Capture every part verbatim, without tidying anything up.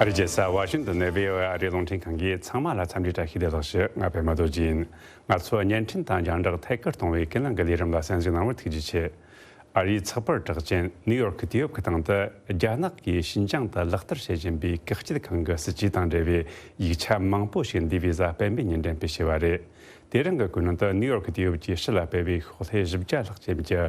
རེད། རྒྱལ་ས་ཝ་ཤིང་ཏོན་ནས་བྷི་ཨོ་ཨེ་ཨ་རིའི་རླུང་འཕྲིན་ཁང་གིས་ཚང་མ་ལ་འཚམས་འདྲི་བཀྲ་ཤིས་བདེ་ལེགས་ཞུ། ང་པད་མ་རྡོ་རྗེ་ཡིན། ང་ཚོ་བརྙན་འཕྲིན་དང་རྒྱང་བསྒྲགས་ཐད་ཀར་གཏོང་བའི་ཀུན་གླེང་གི་ལས་རིམ་ལ་གསན་གཟིགས་གནང་བར་ཐུགས་རྗེ་ཆེ། ཨ་རིའི་ཚགས་པར་གྲགས་ཅན་ནིའུ་ཡོར་ཁི་དུས་བབ་ཀྱི་སྟེང་དུ། རྒྱ་ནག་གིས་ཤིན་ཅང་དུ་ལག་བསྟར་བྱེད་བཞིན་པའི་བཀག་སྐྱིལ་ཁང་གི་སྲིད་ཇུས་དང་འབྲེལ་བའི་ཡིག་ཆ་མང་པོ་ཞིག་འདས་པའི་གཟའ་སྤེན་པའི་ཉིན་འགྲེམས་སྤེལ་བྱས་པ་རེད། དེ་རིང་གི་ཀུན་གླེང་དུ་ནིའུ་ཡོར་ཁི་དུས་བབ་ཀྱིས་ཕྱི་ལ་སྤེལ་བའི་ཤོག་ལྷེ་བཞི་བརྒྱ་ལྷག་ཅན་གྱི་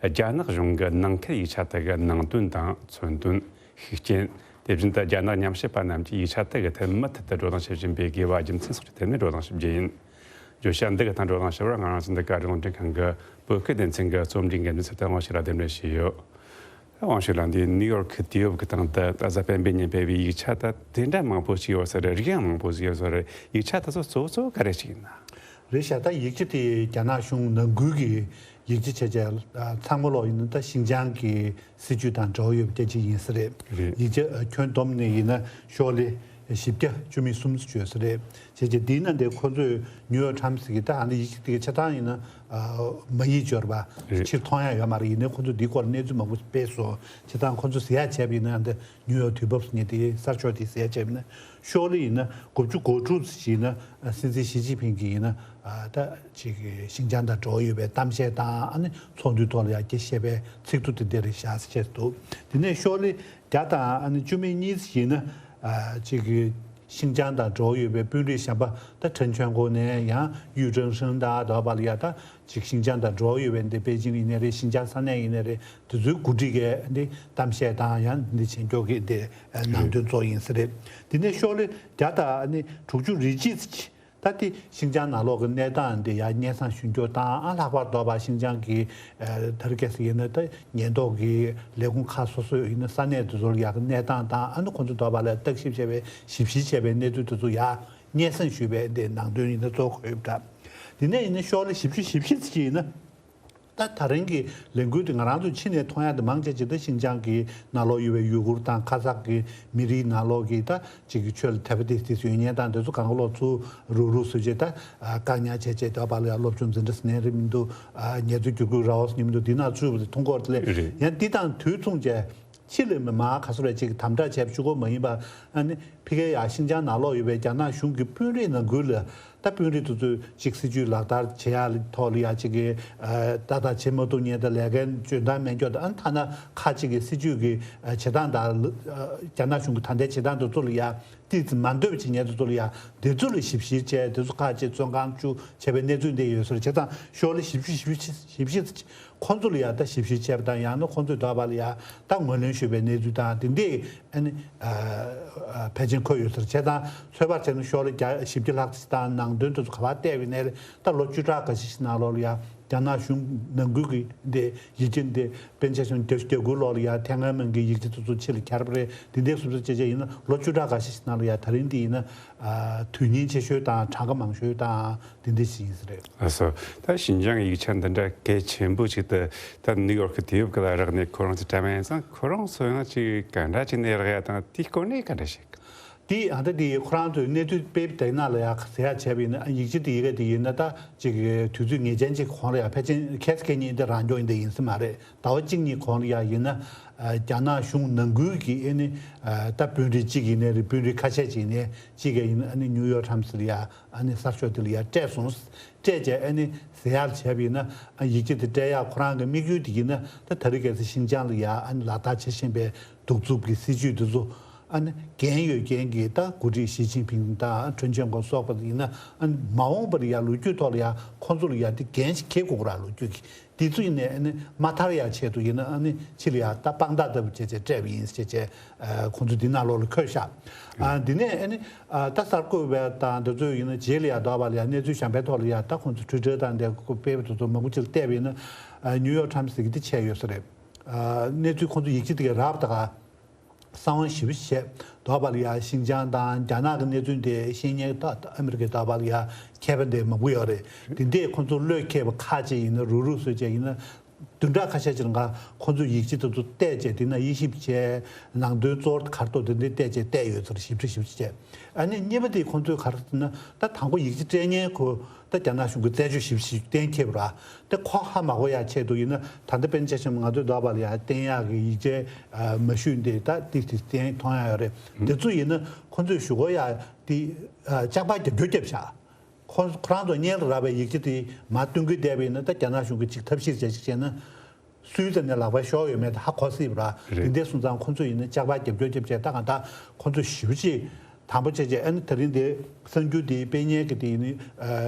རྒྱ་ནག་གཞུང་གི་ནང་ཁུལ་ཡིག་ཆ་དག་གི་ནང་དོན་དང་མཚོན་དོན། ཤུགས་རྐྱེན། དེ་བཞིན་དུ་རྒྱ་ནག་ཉམས་ཞིབ་པ་རྣམས་ཀྱིས་ཡིག་ཆ་དག་གི་ཐད་མུ་མཐུད་དུ་བགྲོ་གླེང་བྱེད་བཞིན་པའི་དགོས་པ་རྒྱུ་མཚན་སོགས་ཀྱི་ཐད་ནས་བགྲོ་གླེང་ཞུ་རྒྱུ་ཡིན། བརྗོད་བྱ་འདི་གི་སྟེང་བགྲོ་གླེང་ཞུ་བར་ང་རང་ཚོ་འདི་ག་རླུང་འཕྲིན་ཁང་གི་བོད་སྐད་སྡེ་ཚན་གྱི་རྩོམ་སྒྲིག་འགན་འཛིན་ཚེ་བརྟན་དབང་ཕྱུག་ལ་གདན་འདྲེན་ཞུས་ཡོད། དབང་ཕྱུག་ལགས། འདི་ནིའུ་ཡོར་ཁི་དུས་བབ་ཀྱི་སྟེང་དུ་ད་གཟའ་སྤེན་པའི་ཉིན་སྤེལ་བའི་ཡིག་ཆ་ད་དེ་འདྲ་མང་པོ་ཞིག་ཡོད་ས་རེད། རིགས་ཡང་མང་པོ་ཞིག་ཡོད་ས་རེད། ཡིག་ཆ་དེ་ཚོ་གཙོ་བོ་གཙོ་བོ་ག་རེ་ཞིག་ཡིན་ན། རེད་ཤག་ད་ཡིག་ཆ་དེ་རྒྱ་ནག་གཞུང་ནང་ཁུལ་གྱི་ཡིག་ཆ་བྱས་བྱས་ཚང་མ་ལོག་ཡིན་ན་ད་ཤིན་ཅང་གི་སྲིད་ཇུས་དང་འབྲེལ་བ་ཡོད་པ་སྐད་ཆ་ཡིན་ས་རེད། རེད། ཡིག་ཆ་ཨ་ཁྱོན་བསྡོམས་ནས་ཡིན་ན་ཤོག་ལྷེ་བཞི་བརྒྱ་བཅུ་མེད་གསུམ་ཙམ་བརྗོད་ས་རེད། བྱས་བྱས་དེའི་ནང་དེ་ཁོ་ཚོས་ནིའུ་ཡོག་ཊའིམ་སི་གི་ད་ཨ་ནི་ཡིག་ཆ་དེ་གི་ཆ་ཚང་ཡིན་ན་ཨ་མ་ཡིག་འབྱོར་བ་རེད། ཕྱིར་མཐོང་ཡ་ཡོད་མ་རེད། ཡིན་ནའི་ཁོ་ཚོས་འདིའི་སྐོར་གནས་ཚུལ་མང་པོ་སྤེལ་སོང་། བྱས་ཙང་ཁོ་ཚོས་ཟེར་ཡ་བྱས་པ་ཡིན་ན་ཨ་འདི་ནིའུ་ཡོག་དུས་བབ་ཟེར་མཁན་དེ་གསར་ཤོག་དེས་ཟེར་ཡ་བྱས་པ་ཡིན་ན། ཤོག་ལྷེ་ཡིན་ན་དགུ་བཅུ་གོ་དྲུག་ཙམ་ཞིག་ཡིན་ན་ཨ་སྲིད་འཛིན་ཞི་ཅིན་ཕིང་གིས་ཡིན་ན་ཨ་ད་ཅིག་ཤིན་ཅང་དང་འབྲེལ་བ་ཡོད་པའི་གཏམ་བཤད་དང་ཨ་ནི་ཚོགས་འདུའི་ཐོག་ལ་ཡང་སྐད་བཤད་པའི་ཚིག་ཐོ་དེ་འདིར་བཞག་ཟེར་བྱས་འདུག་དེ་ནས་ཤོག་ལྷེ་བརྒྱ་དང་ཨ་ནི་བཅུ་མེད་གཉིས་ཙམ་ཞིག་ཡིན་ན་ཨ་ཅིག་ཤིན་ཅང་དང་འབྲེལ་བ་ཡོད་པའི་དཔོན་རིགས་གཞན་པ་ད་ཁྲེན་ཆོན་ཀོ་ནས་ཡང་ཡུས་ཀྲེང་ཧྲེང་དང་དེ་བ་ལ་ཡ་ད་ཅིག་ཤིན་ཅང་དང་འབྲེལ་བ་ཡོད་པའི་འདི་པེ་ཅིང་ཡིན་ནའི་རེད། ཤིན་ཅང་ས་གནས་ཡིན་ནའི་རེད། དེ་ཚོའི་འགོ་ཁྲིད་ཀྱིས་འདི་གཏམ་བཤད་དང་ཡང་འདི་བྱེད་མགྱོགས་ཀྱི་འདི་ནང་དོན་ཚོ་ཡིན་ས་རེད། དེ་ནས་ཤོག་ལྷེ་བརྒྱ་དང་ཨ་ནི་དྲུག་ཅུ་རེ་གཅིག་ཙམ་ཅིག་ད་དེ་ཤིན་ཅང་ནང་ལོགས་ཀྱི་གནས་སྟངས་འདི་ཡང་སྙན་སེང་ཞུ་རྒྱུ་དང་ཨ་ལྷག་པར་དུ་བ་ཤིན་ཅང་གི་ཨ་དེ་རིང་ཁ་སང་ཡིན་ན་ད་ཉེན་རྟོག་གི་ལས་ཁུངས་ཁག་སོ་སོ་ཡིན་ན་ས་གནས་དེ་ཚོ་ལ་ཡག་གི་གནས་སྟངས་དང་ཨ་ནི་ཁོང་ཚོ་དེ་བ་ལ་བརྟག་ཞིབ་བྱས་པའི་ཞིབ་བཤེར་བྱས་པའི་གནས་ཚུལ་དེ་ཚོ་ཡང་སྙན་སེང་ཞུས་པའི་འདི་ནང་དོན་ཡིན་ན་གཙོ་བོ་ཡོད་པ་འདྲ། དེ་ནས་ཡིན་ན་ཤོག་ལྷེ་བཞི་བཅུ་ཞེ་བཞི་ཅིག་ཡིན་ན། ད་ད་རིང་གི་ལས་འགུལ་དེ་ང་རང་ཚོ་ཕྱི་ནས་མཐོང་ཡ་དེ་མང་ཆེ་ཅིག་ད་ཤིན་ཅང་གི་ནང་ལོགས་ཡོད་པའི་ཡུ་གུར་དང་ཁ་ཛག་གི་མི་རིགས་ནང་ལོགས་ཀྱི་ད་ཅིག་གི་ཆོས་ལ་དད་པ་ཏོག་ཙམ་ཡོད་མཁན་དང་དེ་ཚོ་གང་ག་ལོག་ཚུར་རུག་རུག་བཟོས་བྱས་ད་བཀག་ཉར་བྱས་བྱས་ད་བར་ལ་ཡང་སློབ་སྦྱོང་འཛིན་གྲྭ་ཟེར་ནའི་རེད་མི་འདུག་ངལ་རྩོལ་བསྒྱུར་བཀོད་ར་བ་ཟེར་ནའི་མི་འདུག་འདི་ནང་ཚུད་པ་དེ་མཐོང་གི་ཡོད་རེད། ཡང་འདི་དང་དུས་མཚུངས་བྱས། ཕྱི་ལ་མི་མང་ག་ཚོད་རེ་ཅིག་དམ་དྲག་བྱས་པ་གཅིག་པོ་མ་ཡིན་པ། ཨ་ནི་ཕ་གིར་ཡང་ཤིན་ཅང་ནང་ལོགས་ཡོད་པའི་རྒྱ་ནག་གཞུང་གི་དཔོན་རིགས་ནང་ཁུལ་ལ་ད་དཔོན་རིགས་དེ་ཚོས་ཅིག་སྲིད་ཇུས་ལག་བསྟར་བྱེད་ཡག་ཐོག་ལ་ཡང་ཅིག་གི་ཨ་ཏག་ཏག་བྱེད་མ་ཐུབ་མཁན་དང་ལས་ཀའི་འཇོན་ཐང་མེད་མཁན་དང་ཨ་ནི་ཐ་ན་ཁ་ཅིག་གི་སྲིད་ཇུས་ཀྱི་ཨ་བྱེད་སྟངས་དང་ཨ་རྒྱ་ནག་གཞུང་གི་ད་ལྟའི་བྱེད་སྟངས་དེ་ཚོ་ལ་ཡང་ཏོག་ཙམ་མ་འདོད་པ་བྱེད་མཁན་དེ་ཚོ་ལ་ཡང་དེ་ཚོ་ལ་ཞིབ་བཤེར་བྱས་དེ་ཚོ་ཁ་ཅིག་བཙོན་ཁང་བཅུག་བྱས་པའི་གནས་ཚུལ་འདི་ཡོད་ཟེར། བྱས་ཙང་ཤོག་ལྷེ་བཞི་བཅུ་ཞེ་བཞི་ཞེ་བཞི་ཁོང་ཚོ་ལ་ཡང་ད་ཞིབ་བཤེར་བྱས་པ་དང་ཡང་ན་ཁོང་ཚོས་དེ་བ་ལ་ཡང་ད་ངོས་ལེན་ཞུས་པའི་གནས་ཚུལ་དང་དེ་འདྲས་ཨ་ནི་ཨ་ཕལ་ཆེར་འཁོད་ཡོད་ཟེར། བྱས་ཙང་ཚོད་དཔག་བྱས་ན་ཤོག་ལྷེ་བརྒྱ་བཞི་བརྒྱ་ལྷག་ཙམ་དང་ནང་དོན་དེ་ཚོ་ག་པར་བལྟས་པ་ཡིན་ནའི་ད་ལོ་བཅུ་ཕྲག་འགའ་ཤས་ཤིག་ནང་ལོགས་ལ་ཡང་རྒྱ་ནག་གཞུང་ནང་ཁུལ་གྱི་འདི་ཡིག་ཆ་འདི་པཎ་ཆེན་ཞང་རྒྱ་རྒྱ་གུར་ལོགས་ལ་ཡང་ཐེན་ཨན་མན་གྱི་ཡིག་ཆ་དེ་ཚོ་ཕྱི་ལ་གྱར་བ་རེད། དེ་འདྲས་སོ་སོ་བྱས་བྱས་ཡིན་ན་ལོ་བཅུ་ཕྲག་འགའ་ཤས་ཤིག་ནང་ལ་ཡང་ད་རིང་འདི་ཡིན་ན་ཨ་དོན་སྙིང་ཆེ་ཤོས་དང་གྲངས་ཀ་མང་ཤོས་དང་། དེ་འདྲ་ཞིག་ཡིན་ས་རེད། ཨ་སོ། ད་ཤིན་ཅང་གི་ཡིག་ཆ་འདི་འདྲ་གལ་ཆེན་པོ་ཞིག་ཏུ་ད་ནིའུ་ཡོར་ཁི་དུས་བབ་ཀྱི་ལ་རག་ནས་ཁོ་རང་ཚོ་དྲན་པ་ཡིན་ཙང་ཁོ་རང་ཚོ་ཡང་ཅིག་ག་འདྲ་ཅིག་ནས་རག་ཡ་དང་དེའི་སྐོར་ནས་ག་འདྲ་ཞིག་དེ་ཨ་ད་དེ་ཁོ་རང་ཚོས་གནས་ཚུལ་སྤེལ་བའི་ནང་ལ་ཡ་ཟེར་ཡ་བྱས་པ་ཡིན་ན་ཡིག་ཆ་དེ་ཡི་གེ་དེ་ཡིན་ན་ད་ཅིག་དུས་ཚོད་ངེས་ཅན་ཅིག་གོང་ལ་ཡ་ཕལ་ཆེར་ཁ་སང་ཁ་ཉིན་དེ་རང་སྐྱོང་ཡིན་དེ་ཡིན་ས་མ་རེད། ཟླ་བ་གཅིག་གཉིས་གོང་ལ་ཡ་ཡིན་ན་རྒྱ་ནག་གཞུང་ནང་ཁུལ་གྱི་ཨ་ནི་ད་དཔོན་རིགས་གཅིག་ཡིན་ནའི་རེད། དཔོན་རིགས་ཁ་ཤས་ཅིག་ཡིན་ནའི་གཅིག་ག་ཡིན་ན་ཨ་ནི་ནིའུ་ཡོག་ཊའིམ་སི་ལ་ཡ་ཨ་ནི་གསར་ཤོག་དེ་ལ་ཡ་སྤྲད་སོང་། སྤྲད་བྱས་ཨ་ནི་ཟེར་ཡག་བྱས་པ་ཡིན་ན་ཡིག་ཆ་དེ་སྤྲད་ཡག་ཁོ་རང་གི་དམིགས་ཡུལ་དེ་ཡིན་ན་ད་ད་རེས་གལ་སྲིད་ཤིན་ཅང་ལ་ཡ་ཨ་ནི་ལག་བསྟར་བྱེད་བཞིན་པའི་གདུག་རྩུབ་ཀྱི་སྲིད་ཇུས་དེ་ཚོ་ཨ་ནི་འགན་ཡོད་མཁན་གྱི་ད་འགོ་ཁྲིད་ཞི་ཅིན་ཕིང་དང་ཁྲེན་ཆོན་ཀོ་སོགས་པ་ཡིན་ན་ཨ་ནི་མ་འོངས་པར་ཡ་ལོ་རྒྱུས་ཐོག་ལ་ཡ་ཁོང་ཚོ་ལ་ཡ་དེ་འགན་ཞིག་འཁྱེར་དགོས་ཀྱི་རེད། ལོ་རྒྱུས་ཀྱི་དེ་ཚོ་ཡིན་ནའི་ཨ་ནི་མ་ཐར་ཡག་ཆེད་དུ་ཡིན་ན་ཨ་ནི་ཕྱི་ལ་ཡ་ད་དཔང་རྟགས་ལྟ་བུ་བྱས་བྱས་སྤྲད་པ་ཡིན་ཞེས་བྱས་ཁོང་ཚོ་འདི་ནང་ལོགས་ལ་འཁོད་ཤག་ཨ་འདི་ནས་ཨ་ནི་ཨ་ད་གསར་འགོད་པ་དང་འདི་ཚོ་ཡིན་ན་རྗེས་ལ་ཡ་དོ་བ་ལ་ཡ་གནས་ཚུལ་གཞན་པའི་ཐོག་ལ་ཡ་ད་ཁོང་ཚོ་ཊུའི་ཊར་དང་འདི་སྤེལ་བ་དེ་ཚོ་མང་པོ་ཅིག་ལ་བལྟས་པ་ཡིན་ན་ཨ་ནིའུ་ཡོག་ཊའིམ་སི་ཟེར་གྱི་འདི་བྱས་ཡོད་ས་རེད། ཨ་གནས་ཚུལ་ཁོང་ཚོ་ཡིག་ཆ་དེ་ག་རག་པ་དང་གསང་བ་ཞེ་པོ་བྱས། དོ་བ་ལ་ཡ་ཤིན་ཅང་དང་རྒྱ་ནག་གི་གནས་ཚུལ་དེ་ཤེས་མཁན་ད་ཨ་མི་རི་ཀའི་དོ་བ་ལ་ཡ་མཁས་པ་འདི་མང་པོ་ཡོད་རེད། དེ་འདྲས་ཁོང་ཚོ་བློས་འཁེལ་བ་ཁག་ཅིག་ཡིན་ན་རུག་རུག་བཟོས་བྱས་ཡིན་ན་ བདུན་ཕྲག་ཁ་ཤས་ཅིག་ལ་ཁོ་ཚོས་ཡིག་ཆ་དེ་ཚོ་བལྟས་བྱས། དེ་ན་དབྱེ་ཞིབ་བྱས། ནང་དོན་གཙོ་བོ་ག་རེ་འདུག་དེ་འདྲ་བལྟས་བྱས་བལྟས་ཡོད་ཚུལ་ཞིབ་ཕྲ་ཞིབ་ཕྲ་བྱས། ཨ་ནི་གཉིས་པ་དེ་ཁོ་ཚོས་ག་རེ་ཟེར་ན། ད་དང་པོ་ཡིག་ཆ་སྤྲད་མཁན་ཁོ་ད་རྒྱ་ནག་གཞུང་གིས་རྩད་གཅོད་ཞིབ་ཞིབ་གཏན་འཁེལ་བ་ར། དེ་ཁོ་ཧ་མ་གོ་ཡ་ཆེད་དུ་ཡིན་ན། ད་ལྟ་དཔེར་ན་ཆ་བཞག་ན་ང་ཚོའི་འདོད་པ་ལ་ཡ་བསྟན་ཡག་གི་ཡིག་ཆའི་ཨ་མ་ཞུས་འདི་ད་ཏིག་ཏིག་བསྟན་མཐོང་ཡ་ཡོད་རེད། དེ་ཚོ་ཡིན་ན་ཁོ་ཚོས་ཞུ་དགོས་ཡ་དེ་ཨ་ལྕགས་པ་རྒྱབ་སྐྱོར་རྒྱབ་བཞག་ཁོ་ཁོ་རང་ཚོ་སྔོན་ལ་རག་པའི་ཡིག་ཆ་དེ་མར་སྟོན་སྐུལ་བསྡད་པ་ཡིན་ན། ད་རྒྱ་ནག་གཞུང་གིས་ཅིག་ཐབས་ཤེས་བྱས་ཅིག་བྱས་ན། སུའི་རྩ་ནས་ལག་པ་ཤོར་ཡོད་མེད་ད་ཧ་གོ་སྲིད་པ་ར། རེད། དེ་འདྲ་སོང་ཙང་ཁོ་ཚོ་ཡིན་ན་ལྕགས་པ་རྒྱབ་སྐྱོར་རྒྱབ་བྱས། ད་གང་ལྟར་ཁོ་ཚོ་ཞེ་པོ་ཅིག་དང་པོ་བྱས་བྱས། ཨ་ནི་དེ་རིང་འདི་གསར་འགྱུར་འདི་སྤེལ་མཁན་གྱི་དེ་ཡིན་ན།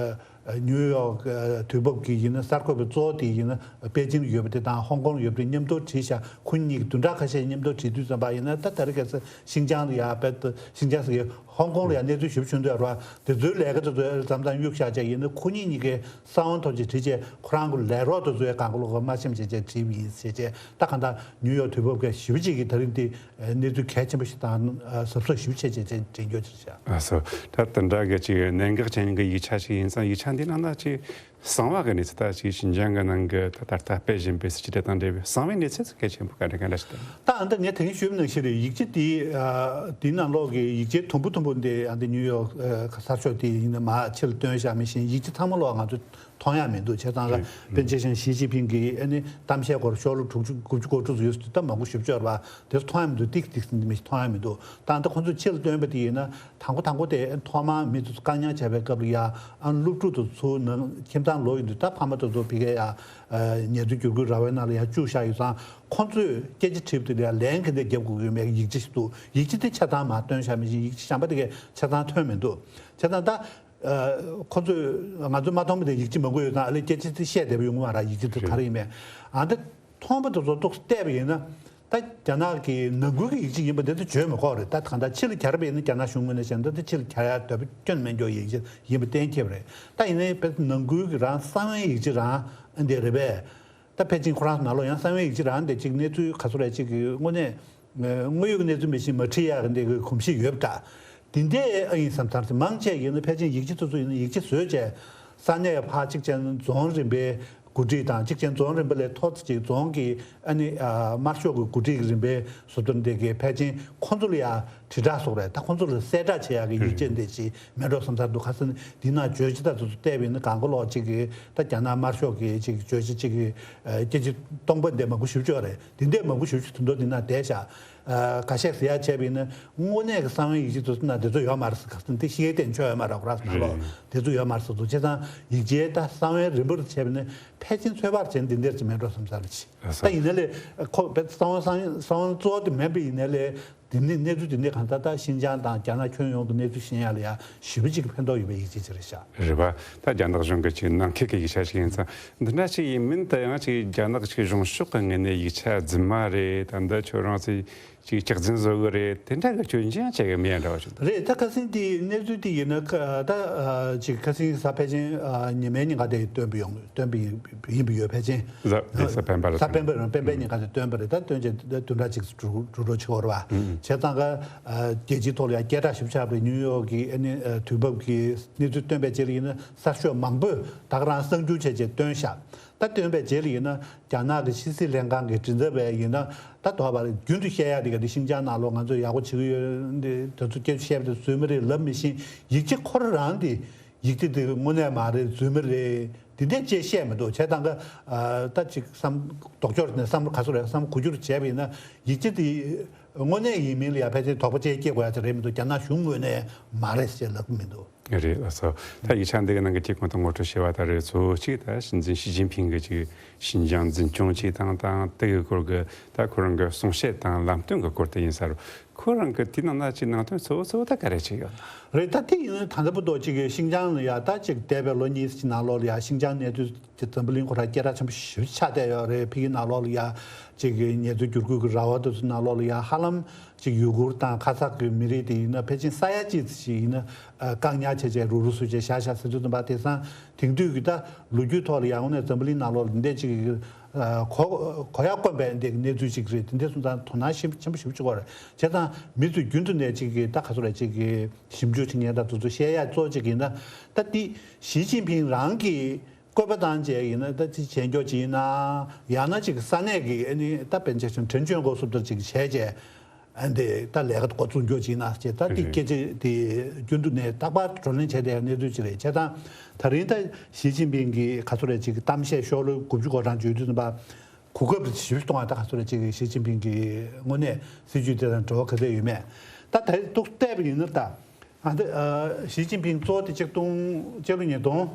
ཨ་ནིའུ་ཡོག་ཨ་དུས་བབ་ཀྱི་ཡིན་ན་གསར་འགོད་པ་གཙོ་བོ་དེ་ཡིན་ན་པེ་ཅིང་ཡོད་པ་དེ་དང་ཧོང་ཀོང་ཡོད་པ་དེ་མཉམ་དུ་བྲིས་ཤག་ཁོ་གཉིས་ཀྱིས་བདུན་ཕྲག་ཁ་ཤས་མཉམ་དུ་བྲིས་དུས་ཙམ་པ་ཡིན་ན། ད་དེ་རིང་ཁ་སང་ཤིན་ཅང་ལ་ཡ་བལ་ཤིན་ཅང་ཟེར་གི་ཧོང་ཀོང་ལ་ཡ་གནས་ཚུལ་ཞེ་པོ་བྱུང་འདུག་ར། དེ་ཚོའི་ལས་ཀ་དེ་ཚོ་མཚམས་མཚམས་གཡུག་བཞག་བྱས་ཡིན་ན། ཁོ་གཉིས་གཉིས་ཀའི་གསང་བ་ཐོབ་ཅིག་བྲིས་བྱས། ཁོ་རང་གི་ལས་རོགས་དེ་ཚོའི་སྒང་ག་ལོག་ག་མ་ཤེས་བྱས་བྱས་བྲིས་པ་ཡིན་ཟེར་བྱས། ད་གང་ལྟར་ནིའུ་ཡོག་དུས་བབ་ག་ཞེ་པོ་ཅིག་གིས་དེ་རིང་འདི་གནས་ཚུལ་གལ་ཆེན་པོ་ཞིག་དང་གཟབ་གཟབ་ཞེ་པོ་བྱས་བྱས་བྱས་འདྲེན་རྒྱུ་ཅིག་བྱས། ཨ་སོ། ད་དེ་འདྲ་གི་ཅིག་གནད་འགག་ཅན་གྱི་ཡིག་ཆ་ཞིག་ཡིན་ཙང་། ཡིག་ཆ་འདི་ནང་ན་ཅིག་གསང་བ་གི་གནས་ཚུལ། ད་ཅིག་ཤིན་ཅང་གི་ནང་གི་ད་ད་ལྟ་སྤེལ་བཞིན་པའི་སྲིད་ཇུས་དེ་དང་འབྲེལ་བའི་གསང་བའི་གནས་ཚུལ་ཚོ་གལ་ཆེན་པོ་ག་འདྲ་ག་འདྲ་ཞིག་དང་། ད་ཨ་ད་ངས་དེ་རིང་ཞུས་པ་ནང་བཞིན་རེད། ཡིག་ཆ་དེ་ཨ་དེའི་ནང་ལོགས་ཀྱི་ཡིག་ཆའི་དུམ་བུ་དུམ་བུ་འདི་ཨ་འདི་ནིའུ་ཡོག་ཨ་གསར་ཤོག་དེ་ཡིན་ན་མར་ཕྱིར་བཏོན་བཞག་མི་ཤེས། ཡིག་ཆ་ཚང་མ་ལོགས་ང་ཚོ་མཐོང་ཡ་མི་འདུག་བྱས་ཙང་ལ་རེད། དཔེར་ན་ཆ་བཞག་ན་ཞི་ཅིན་ཕིང་གི་ཨ་ནི་གཏམ་བཤད་སྐོར་ཤོ་ལོ་དྲུག་ཅུ་དགུ་བཅུ་གོ་དྲུག་ཙམ་ཡོད་ཟེར་དུས། ད་མང་པོ་ཞེ་པོ་ཅིག་ཡོད་རེད་པ། དེ་ཚོ་མཐོང་ཡ་མི་འདུག་ཏིག་ཏིག་ཙམ་མི་མཐོང་ཡ་མི་འདུག་ད་ལྟ་ཁོང་ཚོས་ཕྱིར་བཏོན་པ་དེ་ཡིན་ན། དང་པོ་དང་པོ་དེ་ཐོག་མར་མི་ཚོ་བཀག་ཉར་བྱས་པའི་སྐབས་ལ་ཡ་ཨ་སློབ་ཕྲུག་དེ་ཚོ་ནང་ཁྱིམ་ཚང་ལོག་ཡོང་དུས། ད་ཕ་མ་དེ་ཚོ་ཕ་གིར་ཡ་ཨ་ཉེས་དོན་བསྒྱུར་བཀོད་ར་བའི་ནང་ལ་ཡ་བཅུག་བཞག་ཡོད་ཙང་། ཁོང་ཚོས་སྐད་ཆ་དྲིས་པ་དེ་ལ་ཡ་ལན་ག་འདྲ་རྒྱབ་དགོས་ཀྱི་ཡོད་མེད་ཀྱི་ཡིག་ཆ་ཞིག་འདུག་ཡིག་ཆ་དེ་ཆ་ཚང་མར་བཏོན་བཞག་མི་ཤེས། ཡིག་ཆ་གཞན་པ་དེ་གས་ཆ་ཚང་ཐོན་མི་འདུག་བྱས་ཙང་ད་ཨ་ཁོ་ཚོས་ང་ཚོས་མ་མཐོང་མི་དེ་ཡིག་ཆ་མང་པོ་ཡོད་ཙང་། ཨ་ལས་སྐད་ཆ་དེ་བཤད་བསྡད་པ་ཡོང་གི་མ་རེད། ཡིག་ཆ་དེ་ག་རེ་ཡིན་མིན། ཨ་ད་མཐོང་བ་དེ་ཚོ་ཏོག་ཙམ་བལྟས་པ་ཡིན་ན། ད་རྒྱ་ནག་གི་ནང་ཁུལ་གྱི་ཡིག་ཆ་ཡིན་པ་དེ་ཚོ་བརྗོད་མི་དགོས་རེད། ད་གང་ལྟར་ཕྱི་ལ་གྱར་བ་ཡིན་ན་རྒྱ་ནག་གཞུང་ངོས་ནས་བྱས་ན་ད་ཕྱི་ལ་གྱར་ཡ་འདོད་པ་སྐྱོན་མེད་མཁན་ཡིག་ཆ་ཡིན་པ་གཏན་འཁེལ་བ་རེད། ད་ཡིན་ནའི་བོད་ནང་ཁུལ་གྱི་རང་གསང་བའི་ཡིག་ཆ་རང་འདི་རེད་པས། ད་ཕལ་ཆེར་ཁོ་རང་ནང་ལོགས་ཡང་གསང་བའི་ཡིག་ཆ་རང་དེ་ཅིག་གནས་ཚུལ་ག་ཚོད་རེད། ཅིག་གི་དངོས་གནས་དངོས་ཡོད་ཀྱི་གནས་ཚུལ་མི་ཤེས་མ་བྲིས་ཡག་གི་འདི་གི་གོམས་གཤིས་ཡོད་པ་འདྲ། དེ་འདྲ་ཨ་ཡིན་བསམ་ཚར་ཏེ། མང་ཆེ་ཡིན་ན་ཕལ་ཆེར་ཡིག་ཆ་དེ་ཚོ་ཡིན་ན་ཡིག་ཆ་བཟོས་བྱས་ས་གནས་ཕར་གཅིག་བྱས་ན་རྫོང་རིམ་པའི་འགོ་ཁྲིད་དང་། གཅིག་བྱས་ན་རྫོང་རིམ་པ་ལས་མཐོ་ཙམ་ཅིག་རྫོང་གི་ཨ་ནི་ཨ་དམར་ཤོག་གི་འགོ་ཁྲིད་ཀྱི་རིམ་པའི་བཟོ་ལྟ་འདི་གས་ཕལ་ཆེར་ཁོང་ཚོ་ལ་ཡ་དྲིལ་བསྒྲགས་སོགས་རེད། ད་ཁོང་ཚོ་ལ་གསལ་བསྒྲགས་བྱེད་ཡག་གི་ཡིག་ཆ་འདི་ཅིག་མེད་འགྲོ་བསམ་ཚར་འདུག་ཁ་སང་འདི་ནང་བརྗོད་བྱ་ད་དེ་ཚོ་བལྟས་པ་ཡིན་ན་གང་ག་ལོག་ཅིག་གི་ད་རྒྱ་ནག་དམར་ཤོག་གི་ཅིག་བརྗོད་བྱ་ཅིག་གི་ཨ་སྐད་ཆ་སྟོང་པ་འདི་མང་པོ་ཞེ་པོ་ཅིག་ཡོད་རེད། འདི་འདྲའི་མང་པོ་ཞེ་པོ་ཅིག་དོན་དུ་འདི་ན་བསྡད་ཤག་ཨ་ཁ་ཤས་ཟེར་ཡ་བྱས་པ་ཡིན་ན་དངོས་གནས་ཀྱི་གསང་བའི་ཡིག་ཆ་དེ་ཚོ་ན་དེ་ཚོ་ཡོད་མ་རེད་ཟེར། ཁ་སང་དེ་ཤེས་ཡས་བསྟན་ཆོག་ཡོད་མ་རེད། ཁོ་རང་ཚོ་ནང་ལོགས་རེད། དེ་ཚོ་ཡོད་མ་རེད་ཟེར་འདུག་བྱས་ཙང་ཡིག་ཆའི་ད་གསང་བའི་རིམ་པ་རུ་བྱས་པ་ཡིན་ན་ཕལ་ཆེར་ཚོད་དཔག་བྱས་ན་འདི་འདྲ་ཅིག་མེད་འགྲོ་བསམ་ཚར་རེད། ད་ཡིན་ན་ལས་ཁོ་བོད་གསང་བ་གསང་གསང་བ་གཙོ་བོ་དེ་མིན་པ་ཡིན་ན་ལས། འདི་ནི་གནས་ཚུལ་འདི་ནི་གང་ལྟར་ད་ཤིན་ཅང་དང་རྒྱ་ནག་ཁྱོན་ཡོངས་ཀྱི་གནས་ཚུལ་ཤེས་ཡ་ལ་ཡ་ཞེ་པོ་ཅིག་ཕན་ཐོགས་ཡོད་པའི་ཡིག་ཆ་ཅིག་རེད་ཤག་རེད་པ། ད་རྒྱ་ནག་གཞུང་གི་ཅིག་ནང་ཁུལ་གྱི་ཡིག་ཆ་ཞིག་ཡིན་ཙང་། འདི་འདྲ་ཞིག་ཡིན་མིན་དུ་ཡང་ཅིག་རྒྱ་ནག་ཅིག་གཞུང་ཕྱོགས་ཀྱི་ངོས་ནས་ཡིག་ཆ་རྫུན་མ་རེད། ད་འདི་ཁྱོད་རང་ཚོས་ཅིག་སྐྱག་རྫུན་བཟོ་གི་རེད། དེ་འདྲ་གི་སྐྱོན་ཅི་ཡང་བྱེད་གི་མེད་འདྲ་བ་ཞིག་འདུག་རེད། ད་ཁ་སང་དེ་གནས་ཚུལ་དེ་ཡིན་ན་ཁ་ད་ཨ་ཅིག་ཁ་སང་གཟའ་ཕལ་ཆེར་ཨ་ཉི་མའི་ཉིན་ག་དེ་སྟོན་པ་ཡོང་སྟོན་པ་ཡིན་ཡིན་པ་ཡོད། ཕལ་ཆེར་གཟའ་གཟའ་སྤེན་པ་ལ་གཟའ་སྤེན་པ་རང་སྤེན་པའི་ཉིན་ག་དེ་སྟོན་པ་རེད། ད་སྟོན་བྱས་བདུན་ཕྲག་གཅིག་འགྲོ་འགྲོ་འགྲོ་ཆོག་རེད་པ། བྱས་ཙང་ཀ་ཨ་རྒྱལ་སྤྱིའི་ཐོག་ལ་ཡང་སྐད་གྲགས་ཞེ་པོ་ཆགས་པའི་ནིའུ་ཡོག་གི་ཨ་ནི་ཨ་དུས་བབ་ཀྱི་གནས་ཚུལ་སྟོན་པའི་རྗེས་ལ་ཡིན་ན་གསར་ཤོག་མང་པོས་ད་ག་རང་གསར་འགྱུར་བྱས་བྱས་སྟོན་ཤག་ད་སྟོན་པའི་རྗེས་ལ་ཡིན་ན་རྒྱ་ནག་གི་ཕྱི་སྲིད་ལྷན་ཁང་གི་མགྲིན་ཚབ་པས་ཡིན་ན། ད་དོགས་པ་རྒྱུན་དུ་བཤད་ཡག་དེ་ག་དེ་ཤིན་ཅང་ནང་ལོགས་ང་ཚོས་ཡག་པོ་བྱེད་ཀྱི་ཡོད། འདི་དེ་ཚོ་སྐད་ཆ་བཤད་པ་དེ་རྫུན་མ་རེད་ལབ་མི་ཤེས། ཡིག་ཆ་ཁོ་རང་རང་དེ་ཡིག་ཆ་དེ་དངོས་གནས་མ་རེད། རྫུན་མ་རེད། དེ་འདྲས་ཅེས་བཤད་མི་འདུག་བྱས་ཙང་ཀ་ཨ་ད་ཅིག་བསམ་ལྡོག་ཕྱོགས་ནས་བསམ་བློ་ག་ཚོད་རེད་བསམ་གོ་རྒྱུར་བྱས་པ་ཡིན་ན། ཡིག་ཆ་དེ་དངོས་གནས་ཡིན་མིན་ལ་ཡ་ཕལ་ཆེར་དོགས་པ་ཅིག་སྐྱེ་དགོས་ཡ་ཅིག་རེད་མི་འདུག་རྒྱ་ནག་གཞུང་ངོས་ནས་མ་རེད་ཅེས་ལབ་ཀྱི་མི་འདུག་རེད་ལགས་སོ། ད་ཡིག་ཆ་འདི་གི་ནང་གི་དེ་གོང་དུ་ངོ་སྤྲོད་བྱས་པ་ལྟར་རེད། གཙོ་བོ་གཅིག་ད་སྲིད་འཛིན་ཞི་ཅིན་ཕིང་གི་ཅིག་ཤིན་ཅང་འཛིན་སྐྱོང་བྱེད་སྟངས་དང་། དེ་གི་སྐོར་གྱི་ད་ཁོ་རང་གི་གསུང་བཤད་དང་ལམ་སྟོན་གྱི་སྐོར་དུ་ཡིན་ས་རེད། ཁོ་རང་གི་དེའི་ནང་ན་ཅིག་ནང་དོན་གཙོ་བོ་གཙོ་བོ་ད་ག་རེ་ཅིག་ཡོད་ན། རེད། ད་དེ་ཡིན་ན་ད་ལྟ་བར་དུ་ཅིག་གི་ཤིན་ཅང་ལ་ཡ་ད་ཅིག་འདས་པའི་ལོ་གཉིས་ཀྱི་ནང་ལོགས་ལ་ཡ་ཤིན་ཅང་གནས་ཚུལ་དེ་འཛམ་བུ་གླིང་ཁོ་རང་སྐད་གྲགས་ཆེན་པོ་ཞེ་པོ་ཆགས་བསྡད་ཡོད་རེད། ཕ་གིའི་ནང་ལོགས་ལ་ཡ་ཅིག་གི་ཉེས་དོན་བསྒྱུར་བཀོད་ཀྱི་ར་བ་དེ་ཚོའི་ནང་ལོགས་ལ་ཡ་ཧ་ལམ། ཅིག་ཡུ་གུར་དང་ཁ་ཛག་གི་མི་རིགས་དེ་ཡིན་ན་ཕལ་ཆེར་ས་ཡ་གཅིག་ཙམ་ཞིག་ཡིན་ན་ཨ་བཀག་ཉར་བྱས་བྱས་རུག་རུག་བཟོས་བྱས་བཞག་བཞག་ཟེར་དུས་ཙམ་པ། དེང་སང་དེང་དུས་ཀྱི་ད་ལོ་རྒྱུས་ཐོག་ལ་ཡང་དངོས་གནས་འཛམ་བུ་གླིང་ནང་ལོགས་ལ་འདི་འདྲས་ཅིག་ཨ་གོ་གོ་ཡ་དཀོན་པའི་འདི་གནས་ཚུལ་ཅིག་རེད། དེ་འདྲས་སོང་ཙང་དོ་སྣང་ཞིབ་ཆེན་པོ་ཞེ་པོ་ཅིག་དགོས་རེད། བྱས་ཙང་མི་ཚོས་རྒྱུན་དུ་ནས་ཅིག་གི་ད་ག་ཚོད་རེད་ཅིག་གི་ཞིབ་འཇུག་བྱེད་མཁན་ད་དེ་ཚོ་བཤད་ཡ་གཙོ་ཅིག་ཡིན་ན། ད་འདི་ཞི་ཅིན་ཕིང་རང་གི་བཀོད་པ་བཏང་བྱས་ཡིན་ན་ད་ཅི་བྱས་མགྱོགས་ཅིག་ཡིན་ན་ཡང་ན་ཅིག་ས་གནས་ཀྱི་ཨ་ནི་ད་དཔེར་ན་ཆ་བཞག་དྲན་བཅོས་འགོ་སུབ་ལྟར་ཅིག་བྱས་བྱས། ཨ་འདི་ད་ལས་ཀ་འགོ་བཙུགས་མགྱོགས་ཅིག་ན་ཅེས་ད་འདི་སྐད་ཆ་འདི་རྒྱུན་དུ་ནས་རྟག་པར་བགྲོ་གླེང་བྱས་བསྡད་པའི་གནས་ཚུལ་ཅིག་རེད། བྱས་ཙང་ད་རིང་ད་ཞི་ཅིན་ཕིང་གི་ག་ཚོད་རེད་ཅིག་གཏམ་བཤད་ཤོག་ལོ་དགུ་བཅུ་གོ་གྲངས་བརྗོད་དུས་ཙམ་པ་གོ་སྐབས་ཞིབ་གཏོང་བ་ད་ག་ཚོད་རེད་ཅིག་ཞི་ཅིན་ཕིང་གི་དངོས་གནས་སྲིད་ཇུས་དེ་དང་འབྲེལ་བ་ག་ཚད་ཡོད་མེད་ད་ད་ཏོག་བལྟས་པ་ཡིན་ན་ད་ཨ་འདི་ཞི་ཅིན་ཕིང་གཙོ་བོ་དེ་ཆིག་སྟོང་སྤྱི་ལོ་ཉིས་སྟོང་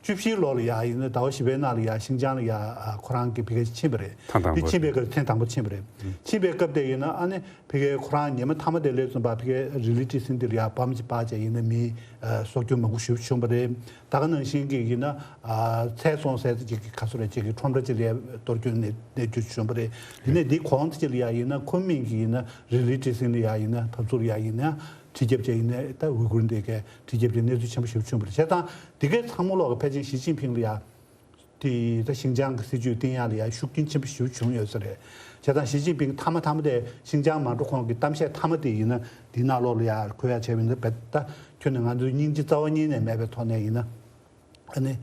བཅུ་བཞིའི་ལོ་ལ་ཡ་ཡིན་ན་ཟླ་བ་བཞི་པའི་ནང་ལ་ཡ་ཤིན་ཅང་ལ་ཡ་ཁོ་རང་གི་ཕ་གིར་ཕྱིན་པ་རེད། ཐེངས་དང་པོ་དེ་ཕྱིན་པའི་སྐབས་ཐེངས་དང་པོ་ཕྱིན་པ་རེད། ཕྱིན་པའི་སྐབས་དེ་ཡིན་ན་ཨ་ནི་ཕ་གིར་ཁོ་རང་ཉི་མ་མཐའ་མ་དེ་སླེབས་ཙམ་པ་ཕ་གིའི་རི་ལི་ཊི་སིན་དེ་ལ་ཡ་བམ་ཅིག་སྤར་བྱས་ཡིན་ན་མི་སྲོག་སྐྱོན་མང་པོ་ཞེ་པོ་བྱུང་བ་རེད། ད་ག་ནང་བཞིན་གྱི་ཡིན་ན་ཚལ་སོང་ཟེར་ཅིག་གི་ག་ཚོད་རེད་ཅིག་གི་ཁྲོམ་ར་ཅིག་ལ་ཡ་གཏོར་སྐྱོན་ནས་གནས་རྒྱུ་བྱུང་བ་རེད། དེ་ནས་འདི་གོང་དེ་ཅིག་ལ་ཡ་ཡིན་ན་ཁུན་མིང་གི་ཡིན་ན་རི་ལི་ཊི་སིན་ལ་ཡ་ཡིན་ན་ཕར་ཚུར་ལ་ཡ་ཡིན་ན་ཁྲིད་རྒྱབ་བྱས་ཡིན་ན་ད་ཝི་གུར་འདི་གའི་ཁྲིད་རྒྱབ་བྱས་གནས་ཚུལ་ཆེན་པོ་ཞེ་པོ་བྱུང་བ་རེད། བྱས་ཙང་འདི་གའི་ཚང་མ་ལོག་གི་ཕལ་ཆེར་ཞི་ཅིན་ཕིང་ལ་ཡ་དེ་ད་ཤིན་ཅང་གི་སྲིད་ཇུས་བཏིང་ཡག་ལ་ཡ་ཤུགས་རྐྱེན་ཆེན་པོ་ཞེ་པོ་བྱུང་ཡོད་ས་རེད། བྱས་ཙང་ཞི་ཅིན་ཕིང་མཐའ་མ་མཐའ་མ་དེ་ཤིན་ཅང་མ་འགྲོ་གོང་གི་གཏམ་བཤད་མཐའ་མ་དེ་ཡིན་ན་འདི་ནང་ལོགས་ལ་ཡ་འཁོད་ཡག་བྱས་པ་ཡིན་ན་བས་ད་ཁྱོན་ནས་ང་ཚོའི་སྙིང་རྗེ་རྩ་བ་ཉིད་ནས་མེད་པའི་ཐོག་ནས་ཡིན་ན། ཨ་ནི།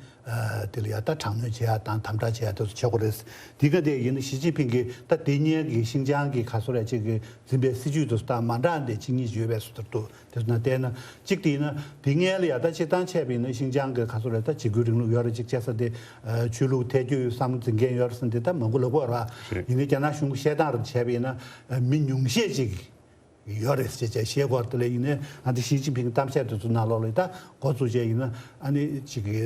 དེ་ལ་ཡ་ད་དྲག་གནོན་བྱེད་ཡ་དང་དམ་དྲག་བྱེད་ཡ་དེ་ཚོ་བྱེད་དགོས་རེད། དེ་ག་དེ་ཡིན་ན་ཞི་ཅིན་ཕིང་གིས་ད་དེ་སྔའི་གི་ཤིན་ཅང་གི་ག་ཚོད་རེད་ཅིག་གི་འཛིན་པའི་སྲིད་ཇུས་དེ་ཚོ་དང་མ་འདྲ་འདི་གཅིག་གཉིས་ཡོད་པའི་བཟོ་ལྟར་འདུག་དེ་ཚོ་ན་བལྟས་ན་གཅིག་དེ་ཡིན་ན་དེ་སྔའི་ལ་ཡ་ད་སྤྱིར་བཏང་བྱས་པ་ཡིན་ན་ཤིན་ཅང་གི་ག་ཚོད་རེད་ད་འཇིགས་སྐུལ་རིང་ལུགས་ཡོད་རེད་ཅིག་བྱས་ས་དེ་ཆོས་ལུགས་ཐལ་འགྱུར་བསམ་བློ་འཛིན་མཁན་ཡོད་རེད་ཟེར་འདི་ད་མང་པོ་ལབ་ཀྱི་ཡོད་རེད་བ། ཡིན་ནའི་རྒྱ་ནག་གཞུང་གི་བཤད་སྟངས་རེ་བྱས་པ་ཡིན་ན་མི་ཉུང་ཤས་ཅིག་ཡོད་རེད་ཅེས་བྱས་བཤད་སྐོར་དེ་ལ་ཡིན་ནའི་ང་ཚོ་ཞི་ཅིན་ཕིང་གཏམ་བཤད་དེ་ཚོ་ནང་ལོགས་ལ་ད་འགོ་བཙུགས་བྱས་ཡིན་ན་ཨ་ནི་ཅིག་གི་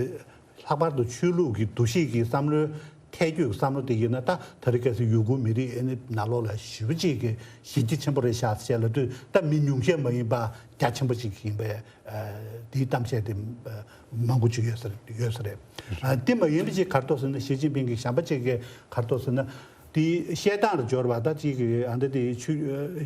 ལྷག་པར་དུ་ཆོས་ལུགས་ཀྱི་འདུ་ཤེས་ཀྱི་བསམ་བློའི་ཐལ་འགྱུར་བསམ་བློ་དེ་ཡིན་ན་ད་ད་རེས་གལ་སྲིད་ཡུ་གུར་མི་རིགས་ཨ་ནི་ནང་ལོགས་ལ་ཞེ་པོ་ཅིག་གི་གཞི་རྒྱ་ཆེན་པོ་རེད་ཤག་ཅེས་ལབ་དུས་ད་མི་ཉུང་ཤས་མ་ཡིན་པ་རྒྱ་ཆེན་པོ་ཅིག་ཡིན་པས་དེའི་གཏམ་བཤད་དེ་མང་པོ་ཅིག་ཡོད་ས་ཡོད་ས་རེད། དེ་མ་ཡིན་པ་ཅིག་ག་རེ་འདུག་ཟེར་ན་ཞི་ཅིན་ཕིང་གི་གཞན་པ་ཅིག་གིས་ག་རེ་འདུག་ཟེར་ན། དེའི་བཤད་སྟངས་ལ་སྦྱོར་བ་ད་ཅིག་གི་ཨ་འདི་དེ་ཆུ་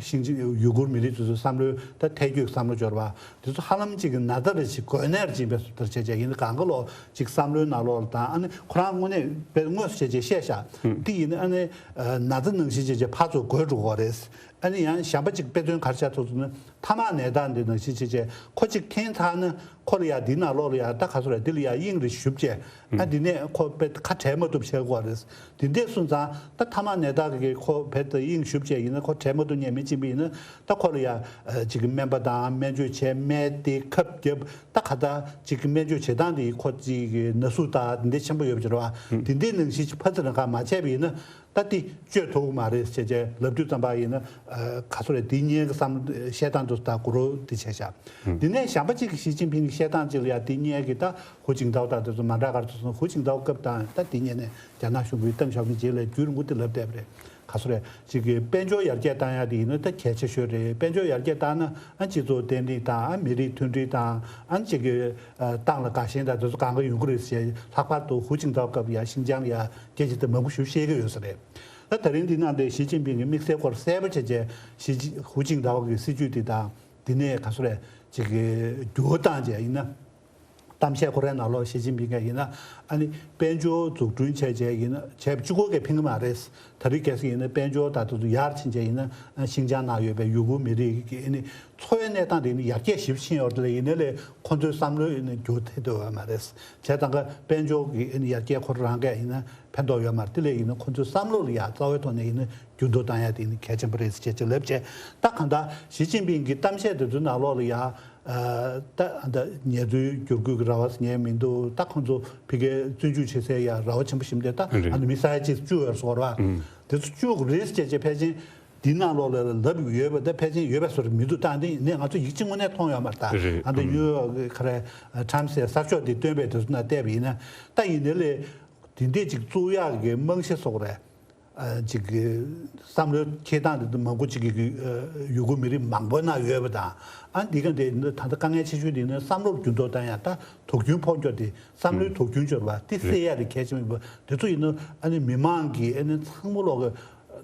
ཤིང་ཆེན་ཡུ་གུར་མི་རིགས་ཚོའི་བསམ་བློའི་ད་ཐལ་འགྱུར་བསམ་བློ་སྦྱོར་བ་དེ་ཚོ་ཧ་ལམ་ཅིག་གི་ན་ཚ་རེ་ཅིག་འགོས་ནད་རེ་ཅིག་ཡིན་པའི་བཟོ་ལྟར་བྱས་བྱས་ཡིན་གང་ག་ལོག་ཅིག་བསམ་བློའི་ནང་ལོགས་ལ་དང་ཨ་ནི་ཁོ་རང་དངོས་གནས་དཔེ་དངོས་སུ་བྱས་བྱས་བཤད་ཤག་འདི་ཡིན་ཨ་ནི་ན་ཚ་ནང་བཞིན་བྱས་བྱས་ཕར་ཚུར་འགོས་འགྲོ་གི་རེད། ཨ་ནི་ཡང་གཞན་པ་ཅིག་དཔེ་མཚོན་ག་རེ་བཞག་ཐུབ་ཚུལ་ནི་ཐ་མག་ནད་རྟགས་འདི་ནང་བཞིན་བྱས་བྱས་ཁོ་ཅིག་འཐེན་ཚར་ན། ཁོ་ལ་ཡ་འདི་ནང་ལོགས་ལ་ཡ་ད་ག་ཚོད་རེད་འདི་ལ་ཡ་དབྱིངས་རེ་ཞུབ་བྱས་ཨ་འདི་ནས་ཁོ་དཔེ་ཁ་བྲལ་མ་ཐུབ་བྱེད་དགོས་རེད། འདི་འདྲས་སོང་ཙང་ད་ཐ་མག་ནད་རྟགས་ཀྱི་ཁོ་བེད་དུ་དབྱིངས་ཞུབ་བྱས་ཡིན་ན་ཁོ་བྲལ་མ་ཐུབ་ཉེན་མི་ཕྱིན་པ་ཡིན་ན་ད་ཁོ་ལ་ཡ་ཅིག་གི་སྨན་པ་དང་སྨན་བཅོས་བྱས་སྨན་དེ་ཁབ་བརྒྱབ་ད་ག་ད་ཅིག་གི་སྨན་བཅོས་བྱེད་སྟངས་དེ་ཁོ་ཅིག་གི་ན་ཟུག་དང་འདི་འདྲས་ཆེན་པོ་ཡོད་པ་ཅིག་རེད་བ། འདི་འདྲས་ནང་བཞིན་ཅིག་ཕར་ཚུར་ལ་ཁ་མ་བྱས་པ་ཡིན་ན། ད་འདི་བཅོས་ཐུབ་ཀྱི་མ་རེད་ཟེར་བྱས་ལབ་དུས་ཙམ་པ་ཡིན་ན་ག་ཚོད་རེད་འདི་སྔོན་གྱི་བསམ་བློ་བཤད་སྟངས་དུ་ད་གུ་རུ་འདི་བྱས་ཤག་འདི་ནས་གཞན་པ་གཅིག་གི་ཞི་ཅིན་ཕིང་གི་བཤད་སྟངས་གཅིག་ལ་ཡ་འདི་སྔོན་གྱི་ད་ཧུ་ཅིང་ཐའོ་དང་དེ་ཚོ་མ་འདྲ་ག་རེ་ཚོ་སོང་ཧུ་ཅིང་ཐའོ་སྐབས་དང་ད་འདི་སྔོན་ནས་རྒྱ་ནག་གཞུང་གིས་ཏེང་ཞའོ་ཕིང་རྗེས་ལ་རྒྱུན་རིང་པོ་འདི་ལབ་བསྡད་པ་རེད། ག་ཚོད་རེད་གཅིག་གི་དཔལ་འབྱོར་ཡར་རྒྱས་བཏང་ཡ་འདི་ཡིན་ན་ད་གལ་ཆེ་ཤོས་རེད། དཔལ་འབྱོར་ཡར་རྒྱས་བཏང་ན་ཨ་སྤྱི་ཚོགས་བརྟན་ལྷིང་དང་ཨ་མི་རིགས་མཐུན་སྒྲིལ་དང་ཨ་གཅིག་གི་ཏང་ལ་དགའ་ཞེན་དང་དེ་ཚོ་གང་ག་ཡོང་གི་རེད་ཟེར་ལྷག་པར་དུ་ཧུ་ཅིང་ཐའོ་སྐབས་ཡ་ཤིན་ཅང་ལ་ཡ། སྐད་ཆ་དེ་མང་པོ་ཞིག་བཤད་ཀྱི་ཡོད་ས་རེད། ད་ད་རིང་འདི་ནང་དེ་ཞི་ཅིན་ཕིང་གི་དམིགས་བསལ་སྐོར་གསལ་པོ་བྱས་བྱས་ཞི་ཅིན་ཧུ་ཅིང་ཐའོ་གི་སྲིད་ཇུས་དེ་དང་དེ་ནས་ག་ཚོད་རེད་ཅིག་གི་འགྱུར་བ་བཏང་བྱས་ཡིན་ན། གཏམ་བཤད་ཁོ་རའི་ནང་ལོགས་ཞི་ཅིན་ཕིང་ག་ཡིན་ན་ཨ་ནི་དཔལ་འབྱོར་འཛུགས་སྐྲུན་བྱས་བྱས་ཡིན་ན་བྱས་གཅིག་པོ་གས་ཕན་གི་མ་རེད། ད་རེས་གལ་སྲིད་ཡིན་ན་དཔལ་འབྱོར་ད་དུང་ཡར་ཕྱིན་བྱས་ཡིན་ན་ཤིན་ཅང་ནང་ཡོད་པའི་ཡུ་གུར་མི་རིགས་ཀྱི་ཨ་ནི་འཚོ་བའི་གནས་སྟངས་དེ་ནི་ཡར་རྒྱས་ཞིབ་ཕྱིན་ཡོད་རེད་ཡིན་ན་ལས་ཁོ་ཚོའི་བསམ་བློའི་ཨ་ནི་འགྱུར་ཐེབས་ཡོད་མ་རེད། བྱས་ཙང་ཀ་དཔལ་འབྱོར་གྱི་ཨ་ནི་ཡར་རྒྱས་ཁོ་རང་གས་ཡིན་ན། ཕན་ཐོགས་ཡོད་མ་རེད། དེ་ལས་ཡིན་ན་ཁོ་ཚོའི་བསམ་བློ་ལ་ཡང་རྩ་བའི་ཐོག་ནས་ཡིན་ན་འགྱུར་ལྡོག་བཏང་ཡ་དེ་ཡིན་ན་གལ་ཆེན་པོ་རེད་ཟེར་བྱས་ལབ་བྱས། ད་གང་ལྟར་ཞི་ཅིན་ཕིང་གི་གཏམ་བཤད་དེ་ཚོའི་ནང་ལོགས་ལ་ཡང་ད་ད་ངལ་རྩོལ་བསྒྱུར་བཀོད་ཀྱི་ར་བ་ཟེར་མཁན་མི་འདུག་ད་ཁོ་ཚོ་ཕ་གིར་བཙོན་འཇུག་བྱེད་སའི་ཡ་ར་བ་ཆེན་པོ་ཞིག་འདུག་ད་ཨ་ནི་མི་ས་ཡ་གཅིག་བཅུ་ཡོད་སོགས་ར་བ་དེ་ཚོ་བཅུག་རེད་ཟེར་བྱས་ཕལ་ཆེར་འདི་ནང་ལོགས་ལ་ལབ་ཡོད་པ་ད་ཕལ་ཆེར་ཡོད་པ་བཟོ་འདྲ་མི་འདུག་ད་འདི་ནས་ང་ཚོ་ཡིག་ཆ་དངོས་གནས་མཐོང་ཡོད་མ་རེད་ད་ཨ་ནི་ཉིའུ་ཡོག་གི་ག་རེ་ཊའིམ་སི་ཟེར་གསར་ཤོག་འདི་བཏོན་པའི་དེ་ཚོ་ནང་བལྟས་པ་ཡིན་ན་ད་ཡིན་ནའི་ལས། དེ་འདྲས་ཅིག་བཙུགས་ཡག་གི་རྨང་གཞི་སོགས་རེད། ཨ་ཅིག་གི་བསམ་བློའི་འཁྱེར་སྟངས་དེ་ཚོ་མང་པོ་ཅིག་གི་ཨ་ཡུ་གུར་མི་རིགས་མང་པོ་ན་ཡོད་པ་དང་ཨ་འདི་ག་འདྲས་ད་ལྟ་དཀའ་ངལ་ཆེ་ཤོས་དེ་ནི་བསམ་བློར་འགྱུར་ལྡོག་བཏང་ཡག་ད་དུག་རྒྱུན་ཕོག་འགྱོ་དེ་བསམ་བློའི་དུག་རྒྱུན་སྦྱོར་བ་དེ་སེལ་ཡག་དེ་གལ་ཆེན་པོ་ཡིན་པ་དེ་ཚོ་ཡིན་ན་ཨ་ནི་མི་མང་གི་ཨ་ནི་ཚང་མ་ལོག་གི་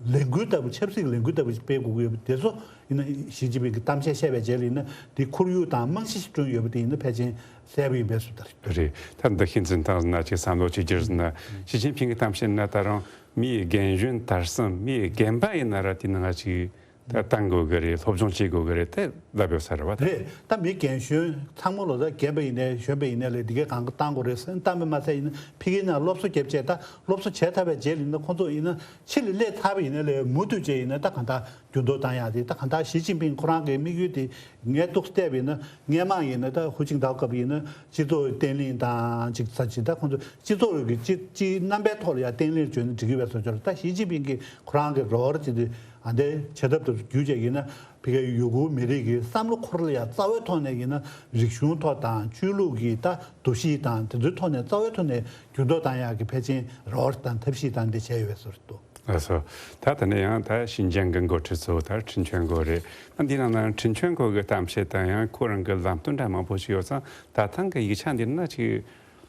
ལས་འགུལ་ལྟ་བུ་ཆབ་སྲིད་ཀྱི་ལས་འགུལ་ལྟ་བུ་ཞིག་སྤེལ་དགོས་ཀྱི་ཡོད་པ་དེ་ཚོ་ཡིན་ན་ཞི་ཅིན་ཕིང་གི་གཏམ་བཤད་བཤད་པའི་རྗེས་ལ་ཡིན་ན་དེ་ཁོར་ཡུག་དང་རྨང་གཞི་ཞིག་བསྐྲུན་ཡོད་པ་དེ་ཡིན་ན་ཕལ་ཆེར་གསལ་པོ་ཡིན་པའི་བཟོ་ལྟ་རེད། རེད། ད་འདི་ཤིན་ཙིན་ཐང་ན་ཅིག་བསམ་བློ་ཅིག་བསྒྱུར་ཟིན་ན་ཞི་ཅིན་ཕིང་གི་གཏམ་བཤད་ན་ད་རུང་མིའི་རྒན་གཞོན་དར་གསུམ་མིའི་རྒན་པ་ཡིན་ན་ར་དེ་ནང་ཅིག་ ད་བཏང་དགོས་ཀྱི་རེད། སློབ་སྦྱོང་བྱེད་དགོས་ཀྱི་རེད་དེ་ལབ་ཡོད་ས་རེད་བ་ད། རེད། ད་མི་རྒན་གཞོན་ཚང་མ་ལོ་ད་རྒན་པ་ཡིན་ནའི་གཞོན་པ་ཡིན་ནའི་ལས་འདི་གའི་གང་ག་བཏང་དགོས་རེད་ཟེར། བཏང་པ་མ་ཟད་ཡིན་ན་ཕ་གིའི་ནང་སློབ་གསོ་བརྒྱབ་བྱས། ད་སློབ་གསོ་བྱས་ཚར་བའི་རྗེས་ལ་ཡིན་ན་ཁོང་ཚོ་ཡིན་ན་ཕྱི་ལ་སླེབས་ཚར་བ་ཡིན་ནའི་ལས་མུ་མཐུད་བྱས་ཡིན་ན་ད་གང་ལྟར་འགྱུར་ལྡོག་བཏང་ཡག་དེ། ད་གང་ལྟར་ཞི་ཅིན་ཕིང་ཁོ་རང་གི་དམིགས་ཡུལ་དེ་ངས་ཏོག་ཙམ་བལྟས་པ་ཡིན་ན། སྔས་མ་ཡིན་ན་ད་ཧུའུ་ཅིན་ཐའོ་སྐབས་ཡིན་ན་སྤྱི་ཚོགས་བརྟན་ལྷིང་དང་ཅིག་ཚ་ཅིག་ད་ཁོང་ཚོ་སྤྱི་ཚོགས་ཀྱི་སྤྱི་སྤྱིའི་རྣམ་པའི་ཐོག་ལ་ཡང་བརྟན་ལྷིང་བྱུང་ན་འགྲིག་གི་བས་སོ་ཅོར། ད་ཞི་ཅིན་ཕིང་གིས་ཁོ་རང་གི་རོགས་རམ་བྱེད་དུས་ཨ་འདྲའི་བྱ་ཐབས་དེ་བརྒྱུད་བྱས་ཡིན་ན་ཕ་གིའི་ཡུ་གུར་མི་རིགས་ཀྱི་བསམ་བློ་འཁོར་ལ་ཡང་རྩ་བའི་ཐོག་ནས་ཡིན་ན་རིག་གཞུང་ཐོག་དང་ཆོས་ལུགས་ཀྱི་ད་འདུ་ཤེས་དང་དེ་ཚོའི་ཐོག་ནས་རྩ་བའི་ཐོག་ནས་འགྱུར་ལྡོག་བཏང་ཡག་གི་ཕལ་ཆེར་རོགས་རམ་དང་ཐབས་ཤེས་དང་འདི་བྱས་ཡོད་པས་སོ་ཅོར་འདུག་ལགས་སོ། ད་ད་ནས་ཡང་ད་ཤིན་ཅང་གི་འགོ་ཁྲིད་ཚོ་ད་ཁྲིན་ཆོན་གོ་རེད། ད་འདི་ནང་ན་ཁྲིན་ཆོན་གོ་གི་གཏམ་བཤད་དང་ཡང་ཁོ་རང་གི་ལམ་སྟོན་འདྲ་མང་པོ་ཞིག་ཡོད་ཙང་། ད་ཐེངས་ཀྱི་ཡིག་ཆ་འདི་ན་ཅིག་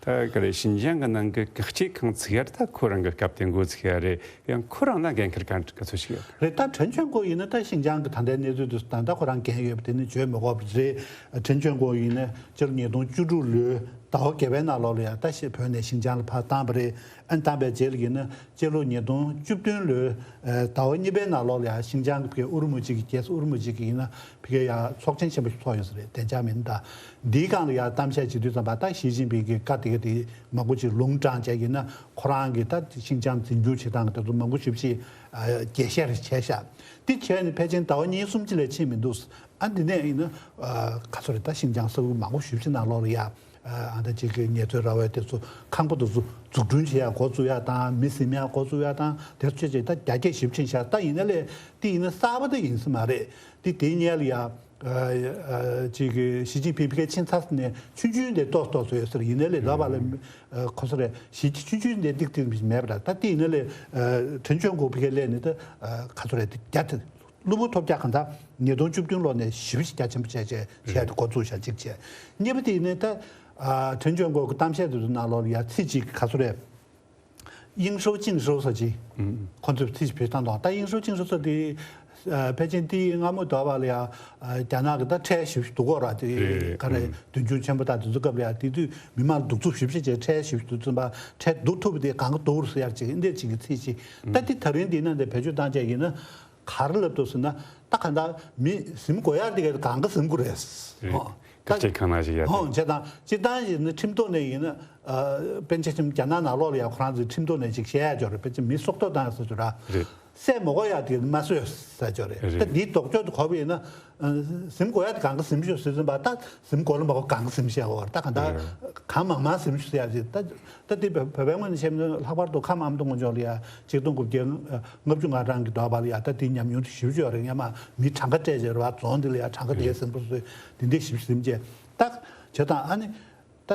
ད་ག་རེ་ཤིན་ཅང་གི་ནང་གི་གེགས་བྱེད་ཁང་ཚུགས་ཡ་ད་ཁོ་རང་གི་སྐབས་དེ་འགོ་ཚུགས་ཡ་རེད། ཡང་ཁོ་རང་ལ་འགན་འཁུར་ག་ག་ཚོད་ཞིག་ཡོད་གི། རེད། ད་ཁྲིན་ཆོན་གོ་ཡིན་ན་ད་ཤིན་ཅང་གི་ད་ལྟའི་གནས་ཚུལ་དུ་ད་ལྟ་ཁོ་རང་འགན་ཡོད་པ་དེ་ནི་བརྗོད་མི་དགོས་པ་རེད། ཁྲིན་ཆོན་གོ་ཡིན་ན་སྤྱི་ལོ་ཉིས་སྟོང་བཅུ་དྲུག་ལོའི་ཟླ་བ་བརྒྱད་པའི་ནང་ལོགས་ལ་ཡ་ད་ཤི་བོད་ནས་ཤིན་ཅང་ལ་ཕར་བཏང་པ་རེད། ཨ་ནི་བཏང་པའི་རྗེས་ལ་ཡིན་ན་སྤྱི་ལོ་ཉིས་སྟོང་བཅུ་བདུན་ལོའི་ཟླ་བ་གཉིས་པའི་ནང་ལོགས་ལ་ཡ་ཤིན་ཅང་གི་ཨུ་རུ་མུ་ཇི་གི་རྒྱལ་ས་ཨུ་རུ་མུ་ཇི་གི་ཡིན་ན་ཕ་གིའི་ཡ་ཚོགས་ཆེན་ཆེན་པོ་ཞིག་ཚོགས་ཡོད་ས་རེད། བདེ་འཇགས་མི་སྣ་དང་འདིའི་སྒང་ལ་ཡ་གཏམ་བཤད་བྱེད་དུས་ཙམ་པ་ད་ཞི་ཅིན་ཕིང་གི་བཀའ་དེ་ག་དེ་མང་པོ་ཅིག་ལུང་དྲངས་བྱས་ཡིན་ན་ཁོ་རང་གི་ད་ཤིན་ཅང་འཛིན་སྐྱོང་བྱེད་སྟངས་དེ་ཚོ་མང་པོ་ཞིག་ཅིག་རྒྱས་བཤད་རེ་བྱས་ཤག་དེ་བྱས་ནས་ཕལ་ཆེར་ཟླ་བ་གཉིས་གསུམ་ཅིག་ལས་ཕྱིན་མི་འདུག་ཨ་འདི་ནས་ཡིན་ན་ག་ཚོད་རེད། ད་ཤིན་ཅང་ས་ཁུལ་མང་པོ་ཞིག་ཅིག་ནང་ལོགས་ལ་ཡ་ཨ་ད་ཅིག་གི་ངལ་རྩོལ་ར་བ་དེ་ཚོ་ཁང་པ་དེ་ཚོ་འཛུགས་སྐྲུན་བྱེད་ཡ་འགོ་བཙུགས་ཡ་དང་། མི་གཟིམ་ཡ་འགོ་བཙུགས་ཡ་དང་དེ་ཚོ་བྱས་བྱས་ད་རྒྱ་སྐྱེད་ཞིབ་ཕྱིན་ཤག་ད་ཡིན་ན་ལས་དེ་ཡིན་ན་གསར་པ་ད་ཡིན་ས་མ་རེད། དེ་དེའི་སྔོན་ལ་ཡ་ཅིག་གི་ཞི་ཅིན་ཕིང་ཕ་གིར་ཕྱིན་ཚར་ནས་ཆུང་ཆུང་དེ་ཏོག་ཏོག་ཚོ་ཡོད་ས་རེད། ཡིན་ན་ལས་ལབ་པ་ལ་ཁོ་ཚོ་རེད། ཞི་ཅིན་ཆུང་ཆུང་དེ་ཏིག་ཏིག་མེད་པ་རེད། ད་དེ་ཡིན་ན་ལས་ཁྲིན་ཆོན་གོ་ཕ་གིར་སླེབས་ནས་ད་ག་ཚོད་རེད། དེ་རྒྱ་དེ་གློ་བུར་ཐོལ་རྒྱག་གང་ལྟར་ཉིས་སྟོང་བཅུ་བདུན་ལོ་ནས་ཞེ་པོ་ཞིག་རྒྱ་ཆེན་པོ་བྱས་བྱས་བྱས་ཏེ་འགོ་བཙུགས་ཤག་གཅིག་བྱས། གཉིས་པ་དེ་ནི་ད་ཁྲིན་ཆོན་གོ་གི་གཏམ་བཤད་དེ་ཚོ་ནང་ལོགས་ལ་ཡ་ཚིག་གཅིག་ག་ཚོད་རེད། དབྱིན་ཧྲོ་ཅིང་ཧྲོ་ཟེར་གྱི་ཁོ་ཚོས་ཚིག་ཞིག་བེད་བཏང་དང་། ད་དབྱིན་ཧྲོ་ཅིང་ཧྲོ་ཟེར་དེ་ཕལ་ཆེར་དེའི་སྔ་མོ་དུ་བ་ལ་ཡ་རྒྱ་ནག་གི་ད་ཁྲལ་ཞེ་པོ་ཞིག་འདུག་གོ་ར། དེ་ག་རེ་དུས་འགྱུར་ཆེན་པོ་དང་དེ་ཚོ་སྐབས་ལ་ཡ་དེ་དུས་མི་མང་གདུག་རྩུབ་ཞེ་པོ་ཞིག་བྱས། ཁྲལ་ཞེ་པོ་ཞིག་འདུག་ཙམ་པ་ཁྲལ་བསྡུ་ཐུབ་པ་དེ་གང་ག་འདུག་ཟེར་ཡ་ཅིག་འདི་ཅིག་གི་ཚིག་ཅིག་ད་དེ་ད་རིང་འདི་ནང་དེ་བེད་སྤྱོད་བཏང་བྱས་ཡིན་ན། ག་རེ་ལབ་འདུག་ཟེར་ན། ད་ག་འདྲ་མི་གཟིམ་དགོས་ཡག་དེ་ག་གང་ག་གཟིམ་དགོས་རེད། རེད། ཧོ། བཀའ་སྤྱི་ཁང་ནང་ཞིག་ཡ་ཧོ་དེ། བྱས་དང་སྤྱི་བཏང་ཡིན་ན་ཁྲིམས་ཐོག་ནས་ཡིན་ན། ཨ་པཎ་ཆེན་ཆེན་པོ་རྒྱ་ནག་ནང་ལོགས་ལ་ཡ་ཁོ་རང་ཚོའི་ཁྲིམས་ཐོག་ནས་ཅིག་བཤད་ཡ་ཅིག་ཡོད་རེད། ཕལ་ཆེར་མི་སྲོག་ཐོག་བཏང་ཡ་ཟེར་ཅིག་ཡོད་ར། རེད། བསད་མ་དགོས་ཡག་དེ་མ་བཟོས་ཟེར་ཅིག་ཡོད་རེད། རེད། ད་འདིའི་ལྡོག་ཕྱོགས་དེ་གོ་བ་ཡིན་ན། ཨ་གཟིམ་དགོས་ཡག་དེ་གང་ག་གཟིམ་ཤོག་ཟེར་ཙམ་པ། ད་གཟིམ་དགོས་ལ་མ་དགོས་གང་ག་གཟིམ་བཤད་ཡོད་རེད། ད་ག་འདྲ་རེད། གང་མང་མང་གཟིམ་ཤོག་ཟེར་ཡ་ཅིག་ད། ད་དེ་བོད་བོད་པའི་ངོས་ནས་བཤད་ན་ལྷག་པར་དུ་ཁམས་ཨ་མདོ་སྔོན་ཕྱོགས་ལ་ཡ་ཆིག་སྟོང་དགུ་བརྒྱ་ལྔ་བཅུ་ང་གྲངས་ཀྱི་འདུག་པ་ལ་ཡ་ད་དེ་ཉམས་མྱོང་དེ་ཞེ་པོ་ཅིག་ཡོད་རེད། སྔོན་མ་མི་གྲངས་ཀ་སྤྲད་བྱས་རེད་བ། རྫོང་དེ་ལ་ཡ་གྲངས་ཀ་དེ་གཟིམ་པོ་བཟོས། དེ་འདྲ་ཞེ་པོ་ཞིག་གཟིམ་བྱས། ད་བྱས་དང་ཨ་ནི་ད་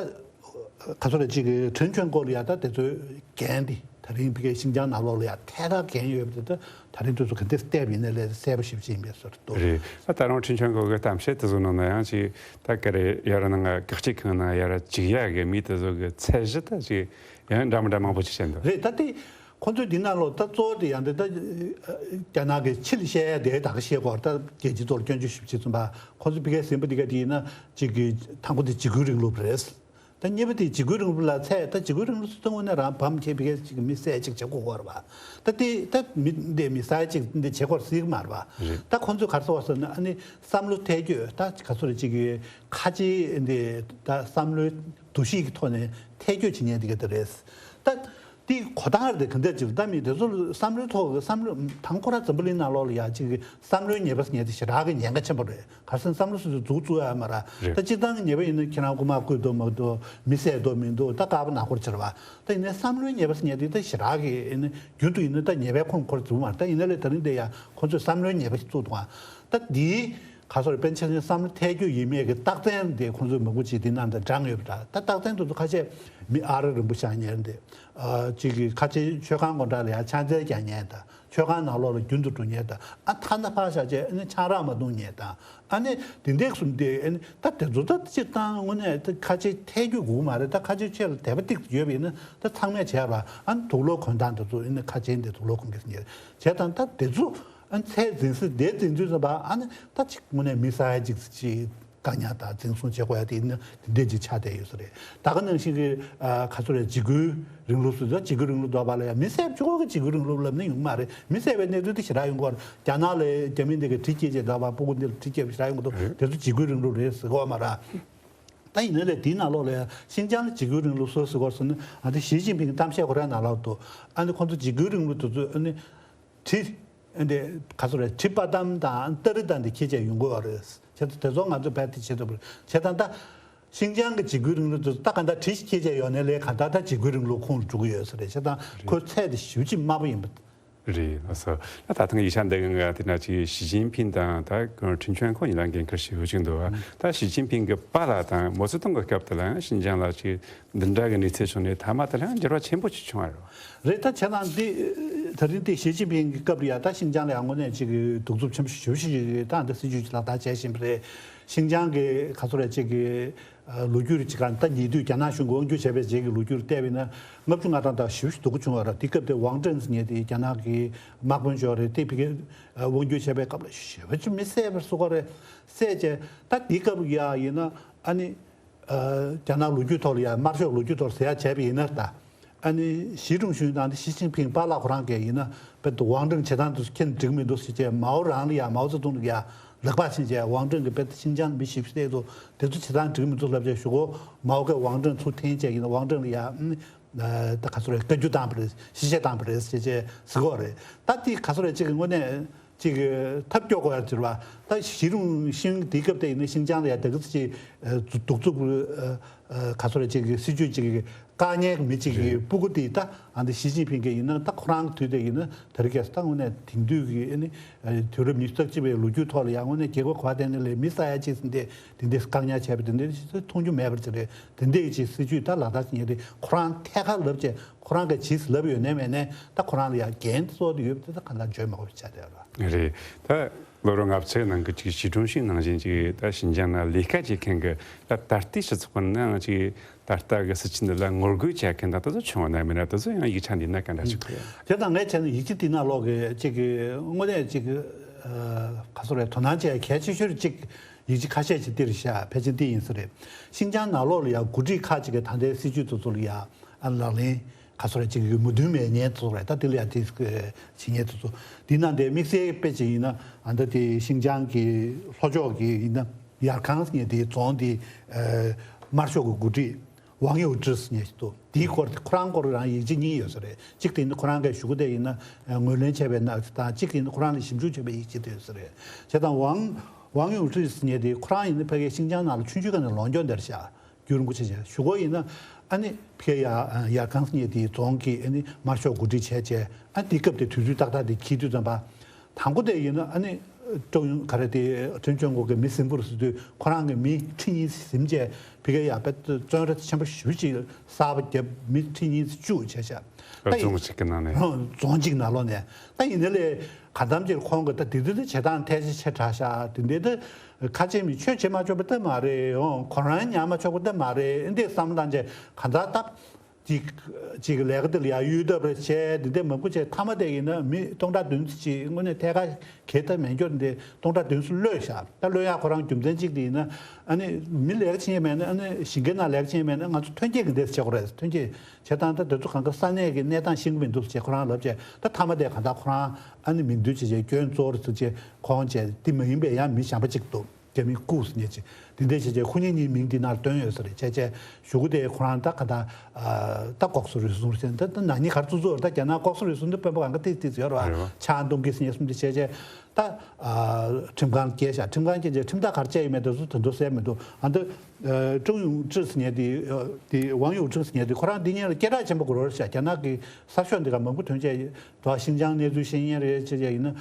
ག་ཚོད་རེད། ཅིག་གི་ཁྲིན་ཆོན་གོ་ལ་ཡ་ད་དེ་ཚོའི་འགན་དེ་ད་རིང་ཕ་གིའི་ཤིན་ཅང་ནང་ལོགས་ལ་ཡ་ཐད་ཀར་འགན་ཡོད་པ་དེ་ད་ད་རིང་དུས་ཚོད་ག་འདྲ་བལྟས་པ་ཡིན་ན་ལས་གསལ་པོ་ཞེ་པོ་ཅིག་ཡིན་པའི་བཟོ་འདྲ་འདུག་རེད། ད་ད་རུང་ཁྲིན་ཆོན་གོ་གི་གཏམ་བཤད་དེ་ཚོ་ནང་ན་ཡང་ཅིག་ད་ག་རེ་ཡ་ར་ནང་གེགས་བྱེད་ཁང་ནང་ཡ་ར་འཇུག་ཡག་གི་མི་དེ་ཚོ་གི་ཚད་གཞི་ད་ཅིག་ཡང་འདྲ་མི་འདྲ་མང་པོ་ཅིག་བཤད་འདུག་རེད། ད་དེ་ཁོ་ཚོས་འདི་ནང་ལོགས་ད་གཙོ་བོ་དེ་ཡང་དེ་ད་རྒྱ་ནག་གི་ཕྱི་ལ་བཤད་ཡ་དེ་ད་ག་བཤད་དགོས་རེད། ད་རྒྱལ་སྤྱིའི་ཐོག་ལ་སྐྱོན་བརྗོད་ཞེ་པོ་བྱེད་ཙམ་པ། ཁོ་ཚོ་ཕ་གིའི་ཟིན་པ་འདི་ག་དེ་ཡིན་ན་ཅིག་གི་དང་པོ་དེ་འཇིགས་སྐུལ་རིང་ལུགས་རེད། ད་གཉིས་པ་དེ་འཇིགས་སྐུལ་རིང་ལུགས་ལ་ཚད། ད་འཇིགས་སྐུལ་རིང་ལུགས་སུ་གཏོང་བ་ནས་རང་བམ་ཁྱེར་ཕ་གིའི་ཅིག་མི་བསད་ཅིག་བྱེད་དགོས་ཀྱི་ཡོད་རེད་པ། ད་དེ་ད་མི་འདི་མི་བསད་ཅིག་འདི་བྱེད་དགོས་སྲིད་ཀྱི་མ་རེད་པ། རེད། ད་ཁོ་ཚོས་ག་རེ་ཟེར་བ་ཟེར་ན། ཨ་ནི་བསམ་བློ་ཐལ་སྐྱོད། ད་ག་ཚོད་རེད། ཅིག་གི་ཁ་ཆེའི་འདི་ད་བསམ་བློའི་འདུ་ཤེས་ཀྱི་ཐོག་ནས་ཐལ་སྐྱོད་བྱེད་མཁན་དེ་ག་དེ་རེད། ད་དེ་གོ་སྟངས་རེད། དེ་ག་འདྲ་ཅིག་ད་མི་དེ་ཚོ་བསམ་བློའི་ཐོག་གི་བསམ་བློ་དང་ཁོ་རང་འཛམ་བུ་གླིང་ནང་ལོགས་ལ་ཡ་ཅིག་གི་བསམ་བློའི་ཉེས་པ་ཟེར་མཁན་དེ་ཞེ་དྲག་གི་ཉེན་ཁ་ཆེན་པོ་རེད། ག་རེ་ཟེར་ན་བསམ་བློ་ཟེར་དུས་འཛུགས་བཙུགས་ཡ་མ་ར། རེད། ད་སྤྱིར་བཏང་གི་ཉེས་པ་ཡིན་ན་ཁྱེད་རང་རྐུ་མ་རྐུས་འདུག་མ་འདུག་མི་བསད་འདུག་མི་འདུག་ད་དཀར་པོ་ནག་པོར་བྱེད་རེད་པ། ད་ཡིན་ནའི་བསམ་བློའི་ཉེས་པ་ཟེར་མཁན་དེ་ད་ཞེ་དྲག་གི་ཡིན་ན་རྒྱུན་དུ་ཡིན་ན་ད་ཉེས་པའི་ཁོངས་འཁོར་འཛུལ་མ་རེད། ད་ཡིན་ན་ལས་ད་རིང་དེ་ཡ་ཁོ་ཚོས་བསམ་བློའི་ཉེས་པ་ཞིག་བཙུགས་འདུག་ཨ། ད་འདིའི་ག་རེ་ཟེར་རེད། པཎ་ཆེན་བསམ་བློ་ཐལ་སྐྱོད་ཡིན་མེད་ཀྱི་རྟགས་མཚན་དེ་ཁོ་ཚོས་མང་པོ་ཅིག་འདི་ནང་དུ་བགྲངས་ཡོད་པ་འདྲ། ད་རྟགས་མཚན་དེ་ཚོ་ཁ་ཤས་མི་ཨ་རི་རིང་པོ་བཞག་མཁན་དེ། ཨ་ཅིག་གི་ཁ་ཆེའི་མཆོད་ཁང་སྒོ་འགྲམ་ལ་ཡ་ཕྱག་འཚལ་རྒྱག་མཁན་དང་། མཆོད་ཁང་ནང་ལོགས་ལ་རྒྱུན་དུ་འགྲོ་མཁན་དང་། ཨ་ཐ་ན་ཕར་བཞག་བྱས་ཨ་ནི་ཆང་རག་མ་འཐུང་མཁན་དང་། ཨ་ནི་དེ་འདྲས་གསུམ་དེ། ཨ་ནི་ད་དེ་ཚོ་ད་སྤྱིར་བཏང་དངོས་གནས་ད་ཁ་ཆེ་ཐལ་སྐྱོད་དགོས་མ་རེད། ད་ཁ་ཆེ་ཆེ་ལ་དད་པ་ཏིག་ཙམ་ཡོད་པ་ཡིན་ན་ད་ཚང་མས་བྱས་པ། ཨ་ནི་དུག་སློག་གོན་སྟངས་དེ་ཚོ། ཨ་ནི་ཁ་ཆེ་འདི་དུག་སློག་གོན་གི་ཟེར་མཁན་བྱས་དང་། ད་དེ་ཚོ་ཨ་ནི་ཚད་འཛིན་ས་དེ་འཛིན་དུས་ཙམ་པ། ཨ་ནི་ད་ཅིག་དངོས་གནས་མི་ས་ཡ་ཅིག་ཅིག་བཀག་ཉར་དང་འཛིན་བཟུང་བྱེད་དགོས་ཡ་དེ་ཡིན་ན་དེ་འདྲས་ཅིག་ཆགས་བསྡད་ཡོད་ས་རེད། ད་ག་ནང་བཞིན་གྱི་ཨ་ག་ཚོད་རེད། འཇིགས་སྐུལ་རིང་ལུགས་སུ་ད་འཇིགས་སྐུལ་རིང་ལུགས་འདོགས་པ་ལ་ཡང་མི་བསད་ཆོག་གི་འཇིགས་སྐུལ་རིང་ལུགས་ལབ་ན་ཡོང་གི་མ་རེད། མི་བསད་པའི་གནས་ཚུལ་དེ་ཞེ་དྲག་ཡོང་གི་ཡོད་རེད། རྒྱ་ནག་ལ་རྒྱ་མི་འདི་གི་གྲི་སྐྱེལ་བྱས་འདོགས་པ་སྤུ་གུ་འདི་ལ་གྲི་སྐྱེལ་བ་ཞེ་དྲག་ཡོང་གི་འདུག་དེ་ཚོ་འཇིགས་སྐུལ་རིང་ལུགས་རེད་ཟེར་གི་ཡོད་མ་རེད། ད་ཡིན་ན་ལས་དེའི་ནང་ལོགས་ལ་ཡང་ཤིན་ཅང་ལ་འཇིགས་སྐུལ་རིང་ལུགས་སུ་ཟེར་བར་སོང་ན་ཨ་ནི་ཞི་ཅིན་ཕིང་གཏམ་བཤད་ཁོ་རའི་ནང་ལོགས་དུ་ཨ་ནི་ཁོང་ཚོ་འཇིགས་སྐུལ་རིང་ལུགས་དེ་ཚོ་ཨ་ནི་གྲི་ཨ་ནི་ག་ཚོད་རེད། གྲི་པ་ཏམ་དང་སྟ་རི་དང་དེ་འཁྱེར་བྱས་ཡོང་གི་ཡོད་རེད། བྱས་ཙང་དེ་ཚོ་ང་ཚོ་བལ་དེ་བྱེད་ཐུབ་པ་རེད། བྱས་ཙང་ད་ཤིན་ཅང་གི་འཇིགས་སྐུལ་རིང་ལུགས་དེ་ཚོ་ད་ག་འདྲ་གྲི་ཞིག་འཁྱེར་བྱས་ཡོང་ནའི་ལས་ག་ད་ད་འཇིགས་སྐུལ་རིང་ལུགས་ཁོངས་སུ་འགྲོ་གི་ཡོད་ས་རེད། བྱས་ཙང་ཁོའི་ཚད་དེ་ཞེ་པོ་ཅིག་དམའ་པོ་ཡིན་པ། རེད། ལགས་སོ། ད་ད་ཐེངས་ཡིག་ཆ་འདི་གི་ང་དེ་ན་ཅིག་ཞི་ཅིན་ཕིང་དང་ད་ཁྲིན་ཆོན་ཁོ་གཉིས་ལ་འགན་ཁུར་ཞེ་པོ་ཅིག་འདུག་བ། ད་ཞི་ཅིན་ཕིང་གི་པཱ་ལགས་དང་མའོ་ཙེ་ཏུང་གི་སྐབས་དེ་ལ་ཡང་ཤིན་ཅང་ལ་ཅིག་འདི་འདྲ་གི་གནས་ཚུལ་བྱུང་ནས་མཐའ་མ་དེ་ལ་ཡང་འགྱུར་བ་ཆེན་པོ་ཅིག་བྱུང་བ་རེད། རེད། ད་བྱས་ཙང་འདི་ད་རིང་འདི་ཞི་ཅིན་ཕིང་གི་སྐབས་ལ་ཡང་ད་ཤིན་ཅང་ལ་ཡང་དངོས་གནས་ཅིག་གདུག་རྩུབ་ཆེན་པོ་ཞེ་པོ་ཅིག་ད་འདི་སྲིད་ཇུས་ཅིག་ལག་བསྟར་བྱས་བཞིན་པ་རེད། ཤིན་ཅང་གི་ག་ཚོད་རེད་ཅིག་གི་ལོ་རྒྱུས་རེ་ཅིག་ག་ད་ཉེ་དུས་རྒྱ་ནག་གཞུང་གིས་དབང་སྒྱུར་བྱས་པའི་རྗེས་ཀྱི་ལོ་རྒྱུས་རེ་བལྟས་པ་ཡིན་ན་ལྔ་བཅུ་ང་གྲངས་དང་ཞེ་པོ་ཞིག་སྡུག་པོ་བྱུང་བ་རེད། དེ་སྐབས་དེ་ཝང་ཀྲེན་ཟེར་མཁན་དེ་རྒྱ་ནག་གི་དམག་དཔོན་མཆོག་རེད། དེ་ཕ་གིར་དབང་སྒྱུར་བྱས་པའི་སྐབས་ལ་ཞེ་པོ་ཅིག་མི་བསད་པ་བཟོ་གི་རེད། བསད་བྱས་ད་དེ་སྐབས་ཡ་ཡིན་ན་ཨ་ནི་རྒྱ་ནག་ལོ་རྒྱུས་ཐོག་ལ་ཡ་དམར་ཤོག་ལོ་རྒྱུས་ཐོག་ཟེར་ཡ་བྱས་པ་ཡིན་ན་ད། ཨ་ནི་ཞི་ཀྲུང་ཞུན་དང་ཞི་ཅིན་ཕིང་པཱ་ལགས་ཁོ་རང་གིས་ཡིན་ན་དཔེ་ཝང་ཀྲེན་བྱེད་སྟངས་དེ་ཚོ་ཁྱེད་འགྲིག་མི་འདུག་ཟེར་བྱས་མའོ་རང་ལ་ཡ་མའོ་ཙེ་ཏུང་ལ་ཡ་ལག་པ་འཆང་བྱས་ཝང་ཀྲེན་གྱིས་དཔེ་ཤིན་ཅང་མི་ཞིག་བསད་འདུག་དེ་ཚོ་བྱེད་སྟངས་འགྲིག་མི་འདུག་ལབ་བྱས་ཞུ་གོ། མའོ་གིས་ཝང་ཀྲེན་ཚུར་འཐེན་བྱས་ཡིན་ན་ཝང་ཀྲེན་ལ་ཡ་ཨ་ནི་ད་ག་ཚོད་རེད་བཀའ་བཀྱོན་བཏང་བ་རེད། ཤི་གསོན་བཏང་བ་རེད་ཟེར་བྱས་ཟེར་གོ་རེད། ད་དེ་ག་ཚོད་རེད་ཅིག་གི་དངོས་གནས། ཅིག་ཐབས་སྐྱོ་དགོས་ཡ་ཟེར་བ། ད་ཞི་ཀྲུང་ཞུན་དེའི་སྐབས་དེ་ཡིན་ན་ཤིན་ཅང་ལ་ཡ་ད་གི་ཅིག་གདུག་རྩུབ་ག་ཚོད་རེད་ཅིག་སྲིད་ཇུས་ཅིག་བཀག་ཉར་གྱི་མི་ཅིག་གི་རེད། སྤུ་གུ་དེ་ད་ཨ་འདི་ཞི་ཅིན་ཕིང་གི་ཡིན་ན་ད་ཁོ་རང་གི་དུས་དེ་ཡིན་ན་ད་རེས་ཀྱི་ད་དངོས་གནས་དེང་དུས་ཀྱི་ཨ་ནི་དུས་རབས་ཉི་ཤུ་རྩ་གཅིག་པའི་ལོ་རྒྱུས་ཐོག་ལ་ཡ་དངོས་གནས་རྒྱལ་ཁབ་ག་བ་བསྟན་ནས་ལས་མི་ས་ཡ་གཅིག་ཟིན་ཏེ་དེ་འདྲས་བཀག་ཉར་བྱས་པ་དེ་འདྲས་ཅིག་མཐོང་རྒྱུ་མེད་པ་ཅིག་རེད། དེ་འདྲས་ཀྱི་ཅིག་སྲིད་ཇུས་ད་ལག་བསྟར་བྱེད་མཁན་དེ་ཁོ་རང་ཐད་ཀར་ལབ་བྱས་ཁོ་རང་གིས་ཇི་ལབ་ཡོད་ནའི་མེད་ནའི་ད་ཁོ་རང་ལ་ཡ་འགན་གཙོ་བོ་དེ་ཡོད་པ་དེ་ད་གང་ལྟར་བརྗོད་མ་དགོས་པ་ཆགས་བསྡད་ཡོད་རེད། རེད། ད་ལོ་རབས་ལྔ་བཅུ་ནང་གི་ཅིག་ཞི་ཀྲུང་ཞུན་ནང་བཞིན་ཅིག་ད་ཤིན་ཅང་ནང་ལས་ཀ་བྱེད་མཁན་གྱི་ད་ད་ལྟའི་སྤྱི་ཚོགས་ནང་ཅིག་ད་ལྟ་གི་སྲིད་ཇུས་འདི་ལ་ངོ་རྒོལ་བྱེད་མཁན་དང་དེ་ཚོ་བྱུང་བ་ན་མིན་ན་དེ་ཚོ་ཡང་ཡིག་ཆ་འདི་ན་ག་འདྲ་ཞིག་དེ་དང་ངས་བྱས་ན་ཡིག་ཆ་འདི་ནང་ལོགས་ཀྱི་ཅིག་གི་དངོས་གནས་ཅིག་ག་ཚོད་རེད། དོ་སྣང་བྱེད་ཡ་གལ་ཆེ་ཤོས་ཅིག་ཡིག་ཆ་ཁ་ཤས་ཅིག་འདིར་བཞག་ཕལ་ཆེར་འདི་ཡིན་ས་རེད། ཤིན་ཅང་ནང་ལོགས་ལ་ཡང་འགོ་ཁྲིད་ཁག་ཅིག་གིས་ད་ལྟའི་སྲིད་ཇུས་དེ་ཚོ་ལ་ཡང་ཨ་ལག་ལེན་ག་ཚོད་རེད་ཅིག་ཡོད་མོས་མཐུན་མེད་མཁན་དེ་ཚོ་རེད། ད་འདི་ལ་ཡང་དེ་བྱེད་མཁན་དེ་ཚོ་འདི་ནང་དེ་དམིགས་བསལ་དཔེ་ཅིག་ཡིན་ན་ཨ་ད་དེ་ཤིན་ཅང་གི་ལྷོ་ཕྱོགས་ཀྱི་ཡིན་ན་ཡར་ཁང་ཟེར་མཁན་དེ་རྫོང་དེ་དམར་ཤོག་གི་འགོ་ཁྲིད་ཝང་ཡུ་ཀྲི་ཟེར་མཁན་ཞིག་འདུག་དེའི་སྐོར་དེ་ཁོ་རང་སྐོར་རང་ཡིག་ཆ་གཉིས་ཡོད་ས་རེད། གཅིག་དེ་ཡིན་ན་ཁོ་རང་གིས་ཞུ་སྒོ་དེ་ཡིན་ན་ངོས་ལེན་བྱས་པའི་ནང་དང་གཅིག་དེ་ཡིན་ན་ཁོ་རང་ལ་ཞིབ་འཇུག་བྱས་པའི་ཡིག་ཆ་དེ་ཡོད་ས་རེད། བྱས་ཙང་ཝང་ཝང་ཡུང་ཀྲི་ཟེར་མཁན་དེ་ཁོ་རང་ཡིན་ན་ཕ་གིའི་ཤིན་ཅང་ནང་ལ་ཆུང་ཆུང་སྒང་ནས་ལོག་མྱོང་དེར་བཞག་རྒྱུན་རིང་པོ་ཆེ་བྱས་ཞུ་སྒོ་ཡིན་ན་ཨ་ནི་ཕ་གི་ཡ་ཡར་ཁང་ཟེར་མཁན་དེའི་རྫོང་གི་ཨ་ནི་དམར་ཤོག་འགོ་ཁྲིད་བྱས་བྱས་ཨ་དེ་སྐབས་དེ་དུས་ཚོད་ཏག་ཏག་དེ་འཁེལ་དུས་ཙམ་པ། དང་པོ་དེ་ཡིན་ན་ཨ་ནི་ཀྲོའུ་ཡུང་ག་རེ་དེ་ཁྲིན་ཆོན་གོ་གི་མི་ཟིན་པོར་ཟེར་དུས་ཁོ་རང་གི་མི་ཁྲི་གཉིས་ཟིན་བྱས་ཕ་གི་ཡ་དཔེ་བཙོན་ར་ཆེན་པོ་ཞེ་པོ་ཅིག་གསར་པ་བརྒྱབ་མི་ཁྲི་གཉིས་བཅུག་བྱས་བཞག་ད་ཡིན་རྫོང་གཅིག་གི་ནང་ནས། རྫོང་གཅིག་ནང་ལོགས་ནས་ད་ཡིན་ན་ལས་གང་འཚམ་ཅིག་ཁོང་གི་ད་དེ་དུས་དེ་བྱེད་སྟངས་ཐལ་ཆ་ཆེ་དྲགས་ཤག་དེ་འདྲའི་ད་ཁ་ཆེ་མི་ཆོས་བྱེད་མ་ཆོག་པ་ད་མ་རེད། ཡང་ཁོ་རང་ཉར་མ་ཆོག་པ་ད་མ་རེད། འདི་བསམ་བློ་བཏང་བྱས་གང་ལྟར་ད་ཅིག་ཅིག་ལས་ཀ་དེ་ལ་ཡ་གཡོལ་ཐབས་རེ་བྱས་འདི་འདྲ་མང་པོ་བྱས་མཐའ་མ་དེ་ཡིན་ན་མི་སྟོང་ཕྲག་བདུན་ཅུ་ཅིག་དངོས་གནས་ཐད་ཀར་གྱེས་ཐབས་མེད་འགྱུར་འདི་སྟོང་ཕྲག་བདུན་ཅུ་གློད་བཞག་ད་གློད་ཡག་ཁོ་རང་རྒྱུ་མཚན་གཅིག་དེ་ཡིན་ན་ཨ་ནི་མི་ལས་ཀ་བྱེད་མཁན་མེད་ན་ཨ་ནི་ཞིང་ཁའི་ནང་ལས་ཀ་བྱེད་མཁན་མེད་ན་ང་ཚོ་ཐོན་སྐྱེད་ཀྱི་འདྲས་བྱེད་དགོས་རེད། ཐོན་སྐྱེད་བྱེད་སྟངས་ད་དེ་ཚོ་གང་ག་ས་གནས་ཀྱི་གནས་སྟངས་ཤེས་ཀྱི་མི་འདུག་ཅེས་ཁོ་རང་ལབ་བྱས་ད་མཐའ་མ་དེ་གང་ལྟར་ཁོ་རང་ཨ་ནི་མིང་འདོན་བྱས་བྱས་སྐྱོན་གཙོ་བོར་ཚུད་བྱས་ཁོང་བྱས་དེ་མ་ཡིན་པའི་ཡང་མི་གཞན་པ་གཅིག་འདུག་རྒྱ་མི་ཀུ་ཟེར་མཁན་ཅིག་དེ་འདྲས་བྱས་བྱས་ཁོ་གཉིས་གཉིས་མིང་དེ་ནང་བཏོན་ཡོད་ས་རེད། བྱས་བྱས་གཞུག་གུ་དེ་ཁོ་རང་ད་གང་ལྟར་ད་ལྐོག་ཟ་རུལ་སུངས་ཟེར་ད་ད་ན་ནིང་ག་རེ་བཙུགས་བཙུགས་རེད། ད་རྒྱ་ནག་ལྐོག་ཟ་རུལ་སུངས་འདི་དཔོན་པོ་གང་ག་ཏིག་ཏིག་ཡོད་རེད་བ། ཆང་འཐུང་གི་ཟེར་མཁན་གསུམ་དེ་བྱས་བྱས། ད་ཨ་ཁྲིམས་ཁང་སྐྱེལ་བཞག་ཁྲིམས་ཁང་སྐྱེལ་རྗེས་ཁྲིམས་ཐག་ག་རེ་བཅད་ཡོད་མེད་དེ་ཚོ་དོན་དུ་གསལ་མི་འདུག་ཨ་འདི་ཀྲུང་ཡུང་ཀྲི་ཟེར་མཁན་དེ་དེ་ཝང་ཡུང་ཀྲི་ཟེར་མཁན་དེ་ཁོ་རང་འདི་སྔོན་ལ་སྐད་གྲགས་ཆེན་པོ་དགོས་རོགས་ཤག་རྒྱ་ནག་གི་གསར་ཤོག་འདི་ག་མང་པོ་ཐོན་བྱས་ད་ཤིན་ཅང་གནས་ཚུལ་ཤེས་མཁན་རེད་ཅེས་བྱས་ཡིན་ན་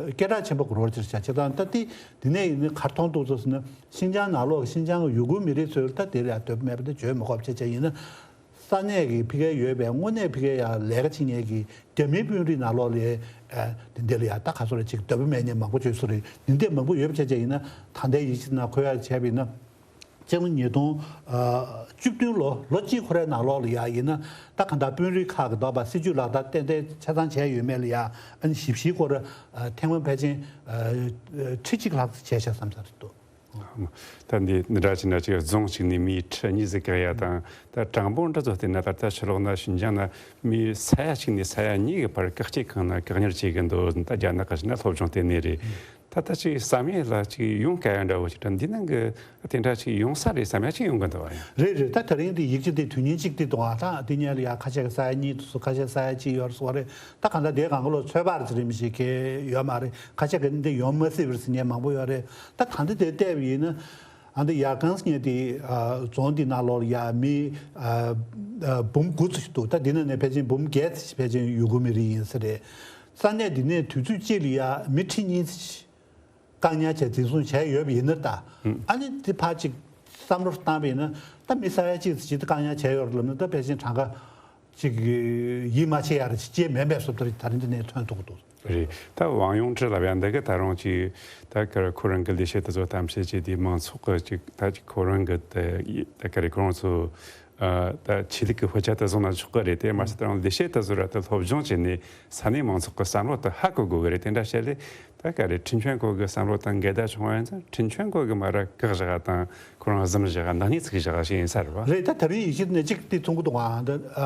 སྐད་གྲགས་ཆེན་པོ་དགོས་རོགས་ཅེས་བྱས་བྱས་ཙང་ད་དེ་དེ་ནས་ཡིན་ན་ག་རེ་མཐོང་འདུག་ཟེར་ན་ཤིན་ཅང་ནང་ལོགས་ཤིན་ཅང་གི་ཡུ་གུར་མི་རིགས་ཚོས་ད་དེ་ལ་ཡང་འདོད་པ་མེད་པ་དེ་བརྗོད་མི་དགོས་ཅེས་བྱས་ཡིན་ན། ས་གནས་ཀྱི་ཕ་གིར་ཡོད་པའི་དངོས་གནས་ཕ་གིར་ཡང་ལས་ཀ་བྱེད་མཁན་གྱི་རྒྱ་མིའི་དཔོན་རིགས་ནང་ལོགས་ལ་ཨ་དེ་འདྲ་ལ་ཡང་ད་ག་ཚོད་རེ་ཅིག་འདོད་པ་མེད་མཁན་མང་པོ་བྱོས་སོ་རེད། འདི་འདྲས་མང་པོ་ཡོད་པ་བྱས་བྱས་ཡིན་ན་ད་ལྟའི་ཡིག་ཆ་ནང་འཁོད་ཡག་བྱས་པ་ཡིན་ན་སྤྱི་ལོ་ཉིས་སྟོང་བཅུ་བདུན་ལོ་ལོ་གཅིག་འཁོར་བའི་ནང་ལོགས་ལ་ཡང་ཡིན་ན་ད་གང་ལྟར་དཔོན་རིགས་ཁག་གི་འདོགས་པ་སྲིད་ཇུས་ལག་བསྟར་ཏན་ཏན་ཆ་ཚང་བྱས་ཡོད་མེད་ལ་ཡང་ཨ་ནི་ཞིབ་བཤེར་སྐོར་ཐེངས་མ་ཕལ་ཆེར་ཁྲི་གཅིག་ལྷག་ཙམ་བྱས་ཤག་བསམ་ས་རེད་འདུག་ད་འདི་འདྲ་ཅིག་འདྲ་ཅིག་རྫོང་གཅིག་ནས་མི་ཁྲི་གཉིས་ཟིག་བཀག་ཡ་དང་། ད་གྲངས་འབོར་འདྲ་ཚོ་བལྟས་ན། ད་ལྟ་ཕྱི་ལོགས་ན་ཤིན་ཅང་ན་མི་ས་ཡ་གཅིག་ནས་ས་ཡ་གཉིས་ཀྱི་བར་བཀག་སྐྱིལ་ཁང་ན་བཀག་ཉར་བྱེད་ཀྱི་འདུག་ད་རྒྱ་ནག་གི་ཕྱི་ན་སློབ་སྦྱོང་དེ་ནས་རེད། ད་ལྟ་ཅིག་བསམ་ཡས་ལ་ཅིག་ཡོང་དཀའ་ཡ་འདྲ་བོ་ཞིག་འདྲ། འདི་ནང་གི་དེ་འདྲ་ཅིག་ཡོང་ས་རེད་བསམ་ཡ་ཅིག་ཡོང་གི་འདུག་བ། ཡང་རེད་རེད། ད་དེ་རིང་འདི་ཡིག་ཆ་འདི་དུས་ཉིན་གཅིག་འདི་འདུག་ཨ། ད་འདི་ཉལ་ལ་ཡ་ཁ་ཤས་ཀྱི་ས་ཡ་གཉིས་འདུག་སོ། ཁ་ཤས་ས་ཡ་གཅིག་ཡོད་སོ་རེད། ད་གང་ལྟར་དེ་གང་ག་ལོ་ཚོད་དཔག་ཅིག་རིམ་ཞིག་གི་ཡོད་མ་རེད། ཁ་ཤས་ཀྱི་འདི་ཡོང་མ་སྲིད་པར་ཟེར་མཁན་མང་པོ་ཡོད་རེད། ད་ད་འདི་དེ་བལྟས་པ་ཡིན་ན། ཨ་འདི་ཡར་གངས་ཉལ་དེ་རྫོང་འདི་ནང་ལོགས་ལ་ཡ་མི་འབུམ་དགུ་ཙམ་ཞིག་འདུག་ད་འདི་ནང་ནས་ཕལ་ཆེར་འབུམ་བརྒྱད་ཙམ་ཞིག་ཕལ་ཆེར་ཡུ་གུར་མི་རིགས་ཡིན་ས་རེད། ས་གནས་འདི་ནས་དུས་ཚོད་གཅིག་ལ་ཡ་མི་ཁྲི་གཉིས་ཙམ་ཞིག་བཀག་ཉར་བྱས་འཛིན་བཟུང་བྱས་ཡོད་པ་ཡིན་ན། ད་ཨ་ནི་འདི་ཕར་ཅིག་བསམ་བློ་བཏང་བ་ཡིན་ན། ད་མི་ས་ཡ་གཅིག་ཙམ་ཞིག་ད་བཀག་ཉར་བྱས་ཡོད་རེད་ལབ་ན། ད་ཕལ་ཆེར་གྲངས་ཀ་ཅིག་ཡིད་མ་ཆེས་ཡ་རེ་ཅིག་མེད་པའི་བཟོ་ལྟ་ད་རིང་འདི་ནས་ཐོན་ཐུབ་ཀྱི་འདུག་རེད། ད་ཝང་ཡུང་ཀྲི་ལབ་ཡ་འདི་གི་ད་རུང་ཅིག་ད་ག་རེ་ཁོ་རང་གི་ལས་བྱེད་དེ་ཚོ་གཏམ་བཤད་བྱས་དུས། མང་ཚོགས་ཀྱི་ཅིག་ད་ཅིག་ཁོ་རང་གི་དེ་ད་ག་རེ་ཁོ་རང་ཚོ་ཨ་ད་ཆོས་ལུགས་ཀྱི་དཔེ་ཆ་དེ་བཟུང་ན་ཆོག་གི་རེད། དེ་མ་ཟད་ད་རུང་ལས་བྱེད་དེ་ཚོ་ར་ད་སློབ་སྦྱོང་བྱས་ནས་ས་གནས་མང་ཚོགས་ཀྱི་བསམ་བློ་དེ་ཧ་གོ་དགོས་གི་རེད། དེ་འདྲ་བྱས་ལས། ད་ག་རེ་ཁྲིན་ཆོན་གོ་གི་བསམ་བློ་དང་འགལ་ཟླ་བྱུང་བ་ཡིན་ཙང་། ཁྲིན་ཆོན་གོ་གི་མ་ར་བཀག་བཞག་དང་ཁོ་རང་གཟིམ་བཞག་ནག་ཉེས་ཚིག་བཞག་ཞིག་ཡིན་ས་རེད་བ། རེད། ད་ད་རིང་ཡིག་ཆ་ནས་གཅིག་དེ་མཐོང་གི་འདུག་ཨ། ད་ཨ་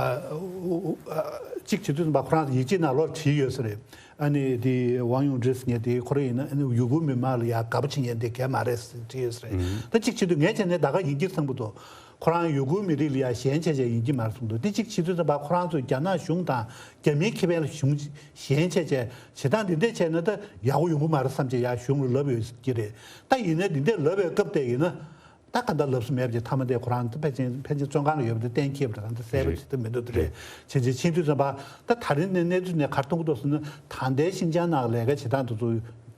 ཨ་གཅིག་བྱེད་དུས་ཙམ་པ་ཁོ་རང་ཡིག་ཆའི་ནང་ལོགས་བྲིས་ཡོད་ས་རེད། ཨ་ནི་དེ་ཝང་ཡུང་ཀྲི་ཟེར་མཁན་དེ་ཁོ་རང་ཡིན་ན། ཨ་ནི་ཡུ་གུར་མི་མང་ལ་ཡ་དགའ་པོ་བྱེད་མཁན་དེ་ག་མ་རེད་ཟེར་བྲིས་ཡོད་ས་རེད། ཨུམ། ད་གཅིག་བྱེད་དུས་ངས་བྱས་ནས་ད་ག་ཡིན་གྱི་བསམ་གྱི་འདུག་ཁོ་རང་ཡུ་གུར་མི་རིགས་ལ་ཡ་ཞེན་ཆེ་ཆེ་ཡིན་གྱི་མ་རེད་གསུངས་འདུག་དེ་གཅིག་བྱེད་དུས་ཙམ་པ་ཁོ་རང་ཚོས་རྒྱ་ནག་གཞུང་དང་རྒྱ་མིའི་ཁེ་ཕན་ལ་གཞུང་ཞེན་ཆེ་ཆེ་བྱེད་སྟངས་འདི་འདྲས་བྱས་ན་ད་ཡག་པོ་ཡོང་གི་མ་རེད་བསམ་བྱས་ཡ་གཞུང་ལ་ལབ་ཡོད་ཀྱི་རེད། ད་ཡིན་ན་འདི་འདྲས་ལབ་པའི་སྐབས་དེ་ཡིན་ན། ད་ག་འདྲ་ལབ་ས་མེད་པ་ཅིག་མཐའ་མ་དེ་ཁོ་རང་ད་ཕལ་ཆེར་ཕལ་ཆེར་བཙོན་ཁང་ལ་ཡོད་པ་དེ་གཏན་འཁེལ་བ་རེད། ད་གསལ་པོ་ཅིག་ད་མི་འདུག་དེ་རེད། བྱས་བྱས་ཕྱིན་དུས་ཙམ་པ་ད་ད་རིང་ནས་གནས་ཚུལ་ནས་ག་རེ་མཐོང་གི་འདུག་ཟེར་ན། ད་ལྟའི་ཤིན་ཅང་ནང་ལས་ཀ་བྱེད་སྟངས་དེ་ཚོ་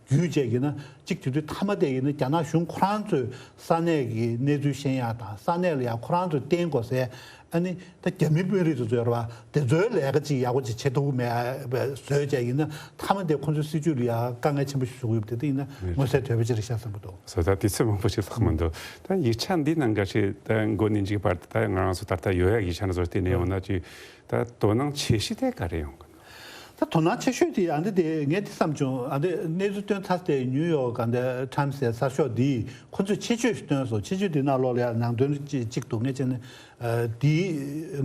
བརྒྱུད་བྱས་ཡིན་ན། གཅིག་དེ་དུས་མཐའ་མ་དེ་ཡིན་ན་རྒྱ་ནག་གཞུང་ཁོ་རང་ཚོས་ས་གནས་ཀྱི་གནས་ཚུལ་ཤེས་ཡག་དང་། ས་གནས་ལ་ཡང་ཁོ་རང་ཚོས་བརྟེན་དགོས་སའི། ཨ་ནི་ད་རྒྱ་མི་དཔོན་རིགས་དེ་ཚོ་ཡོད་རེད་བ། དེ་ཚོའི་ལས་ཀ་ཅིག་ཡག་པོ་ཅིག་བྱེད་ཐུབ་ཀྱི་མེད་པ་བཟོས་བྱས་ཡིན་ན། མཐའ་མ་དེ་ཁོ་ཚོའི་སྲིད་ཇུས་ལ་ཡང་དཀའ་ངལ་ཆེན་པོ་ཞིག་བཟོ་གི་ཡོད་པ་དེ་ད་ཡིན་ན་མངོན་གསལ་དོད་པོ་ཅིག་རེད་ཤག་བསམ་གྱི་འདུག་སོ། ད་དུས་ཚོད་མང་པོ་ཞིག་ལྷག་མི་འདུག་ད་ཡིག་ཆ་འདི་ནང་ག་ཞིག་ད་འགོ་ནས་མཇུག་བར་དུ་ད་ང་རང་ཚོ་ད་ལྟ་ཡོད་ཡག་ཡིག་ཆ་འདི་ཚོ་བལྟས་ནས་ཡོང་ན་ཅིག་ད་དོ་སྣང་ཆེ་ཤོས་དེ་ག་རེ་ཡོང་གི་འདུག་ད་དོ་སྣང་ཆེ་ཤོས་དེ་ཨ་འདི་དེ་ངས་དེ་བསམ་བྱུང་། ཨ་འདི་གནས་ཚུལ་བཏོན་ཚར་ཏེ་ནིའུ་ཡོག་ག་འདི་ཊའིམ་སི་ཟེར་གསར་ཤོག་འདིས་ཁོ་ཚོས་ཆེད་བརྗོད་ཞིག་བཏོན་སོང་། ཆེད་བརྗོད་འདི་ནང་ལོགས་ལ་ཡང་ནང་དོན་གཅིག་གཅིག་འདུག་ངས་བྱས་ནས་ཨ་འདི་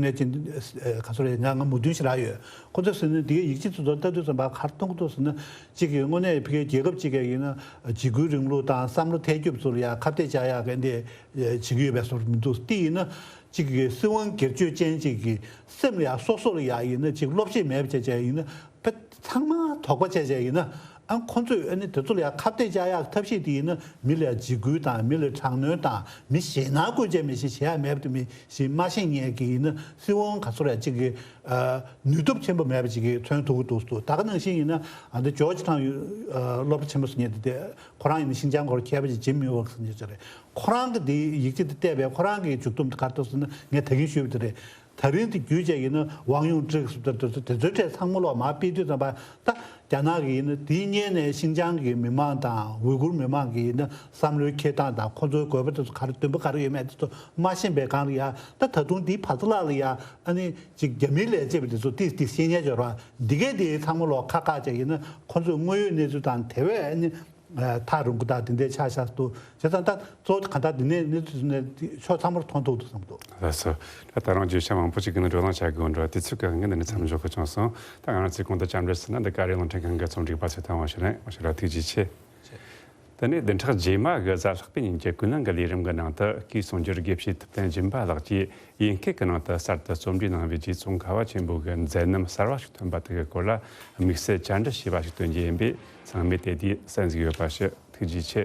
ངས་བྱས་ནས་ག་ཚོད་རེད། ང་ང་མོས་མཐུན་ཞིག་རག་ཡོད། ཁོ་ཚོས་ཟེར་ནས་འདིའི་ཡིག་ཆ་དེ་ཚོ་ལྟ་དུས་ཙམ་པ་ག་རེ་མཐོང་གི་འདུག་ཟེར་ན། གཅིག་གི་དངོས་གནས་ཕ་གིའི་རྒྱལ་ཁབ་གཅིག་གི་ཡིན་ན་འཇིགས་སྐུལ་རིང་ལུགས་དང་བསམ་བློ་ཐལ་སྐྱོབ་ཚོ་ལ་ཡང་ཁ་གཏད་བཅག་ཡག་གི་འདི་བྱེད་ཀྱི་ཡོད་པའི་བཟོ་འདྲ་མི་འདུག་དེ་ཡིན་ན། གཅིག་གིས་སྲིད་དབང་སྒེར་གཅོད་ཅན་གཅིག་གི་སེམས་ལ་ཡང་སོ་སོ་ལ་ཡང་ཡིན་ན་གཅིག་བློ་ཕྱེད་མེད་པ་བྱས་བྱས་ཡིན་ན། དཔེ་ཚང་མ་དོགས་པ་བྱས་བྱས་ཡིན་ན། ཨ་ཁོ་ཚོས་ཨ་ནི་དེ་ཚོ་ལ་ཡང་ཁ་གཏད་བཅག་ཡག་ཐབས་ཤེས་དེ་ཡིན་ན། མི་ལ་ཡང་འཇིགས་སྐུལ་དང་། མི་ལ་དྲག་གནོན་དང་། མི་ཞེད་སྣང་སྐུལ་བྱས་མི་ཞིག་བྱེད་ཡག་མེད་པ་དེ་མི་ཞིག་མ་ཤེས་མཁན་གྱི་ཡིན་ན། སྲིད་དབང་ག་ཚོད་ལ་གཅིག་གི་ཨ་ནུས་སྟོབས་ཆེན་པོ་མེད་པ་ཅིག་གིས་མཚོན་ཐུབ་ཀྱི་འདུག་ད་ག་ནང་བཞིན་ཡིན་ན། ཨ་འདི་ཇོརྗ་ཊའུན་ཨ་སློབ་གྲྭ་ཆེན་མོ་ཟེར་མཁན་དེ་དེ་ཁོ་རང་ཡིན་ན་ཤིན་ཅང་སྐོར་མཁས་པ་ཅིག་ཇིམ་མིའོ་ཝོག་ཟེར་མཁན་ཅིག་རེད། ཁོ་རང་གི་དེ་ཡིག་ཆ་དེ་བལྟས་པས་ཁོ་རང་གི་མཇུག་སྡོམ་དེ་ག་རེ་འདུག་ཟེར་ན། ངས་ད་གིན་ཞུས་པ་དེ་རེད། ད་རིང་དེ་བརྒྱུད་བྱས་ཡིན་ན་ཝང་ཡུང་ཀྲི་སུ་དེ་དེ་ཚོའི་གྲས་ཚང་མ་ལོག་མར་ཕུད་དུས་ཙམ་པ། ད་རྒྱ་ནག་གི་ཡིན་ན་དེའི་སྔོན་ནས་ཤིན་ཅང་གི་མི་མང་དང་ཝུའི་གུར་མི་མང་གི་ཡིན་ན་བསམ་བློའི་འཁྱེར་སྟངས་དང་། ཁོ་ཚོའི་དགོས་པ་དེ་ཚོ་ག་རེ། འདུན་པ་ག་རེ་ཡོད་མེད་དེ་ཚོ་མ་ཤེས་པའི་སྒང་ལ་ཡ། ད་ད་དུང་དེའི་བར་ཚ་ལ་ལ་ཡ། ཨ་ནི་ཅིག་རྒྱ་མིའི་ལས་བྱེད་པ་དེ་ཚོ་ཏིས་ཏིས་ཤེས་ཉན་བྱོས་ར། འདི་གས་དེ་ཚང་མ་ལོག་ཁ་བཀག་བྱས་ཡིན་ན། ཁོ་ཚོས་དངོས་ཡོད་གནས་ཚུལ་དང་དེ་བས་ཨ་ནི་ཐག་རིང་པོ་དང་དེ་འདྲའི་ཆགས་ཤག་འདུག་བྱས་ཙང་ད་གཙོ་བོ་གང་ལྟར་འདི་ནས་གནས་ཚུལ་ནས་ཕྱོགས་ཚང་མར་མཐོང་ཐུབ་འདུག་བསམ་འདུག་ལགས་སོ། ད་ད་རུང་བརྗོད་བྱ་མང་པོ་ཞིག་གི་ནི་བགྲོ་གླེང་བྱ་དགོས་འགྲོ། དུས་ཚོད་ཀྱི་དབང་གིས་འདི་ནས་མཚམས་འཇོག་དགོས་བྱུང་སོང་། ད་ང་རང་ཚོའི་གོང་དུ་བཅར་འདྲི་ཟེར་ན། འདི་ཀ་རི་རླུང་འཕྲིན་ཁང་གི་རྩོམ་སྒྲིག་པ་ཚེ་ཐར་དབང་ཕྱུག་རེད། དབང་ཕྱུག་ལགས་ཐུགས་རྗེ་ཆེ། དེ་ནས་བདུན་ཕྲག་རྗེས་མ་གི་གཟའ་ལྷག་པའི་ཉིན་གྱི་ཀུན་གླེང་གི་ལས་རིམ་གྱི་ནང་དུ། སྐུའི་གསུང་སྒྱུར་དགེ་བཤེས་ཐུབ་བསྟན་སྦྱིན་པ་ལགས་ཀྱིས་དབྱིན་སྐད་ཀྱི་ནང་དུ་གསར་དུ་རྩོམ་སྒྲིག་གནང་བའི་རྗེ་ཙོང་ཁ་བ་ཆེན་པོ་གི་མཛད་རྣམ་གསར་བ་ཞིག་ཐོན་པ་དེ་གི་སྐོར་ལ་དམིགས་བསལ་བཅར་འདྲི་ཞུས་པ་ཞིག་སྟོན་རྒྱུ་ཡིན་པས། ཚང་མས་དེ་དུས་གསན་གཟིགས་ཡོད་པ་ཞུ། ཐུགས་རྗེ་ཆེ།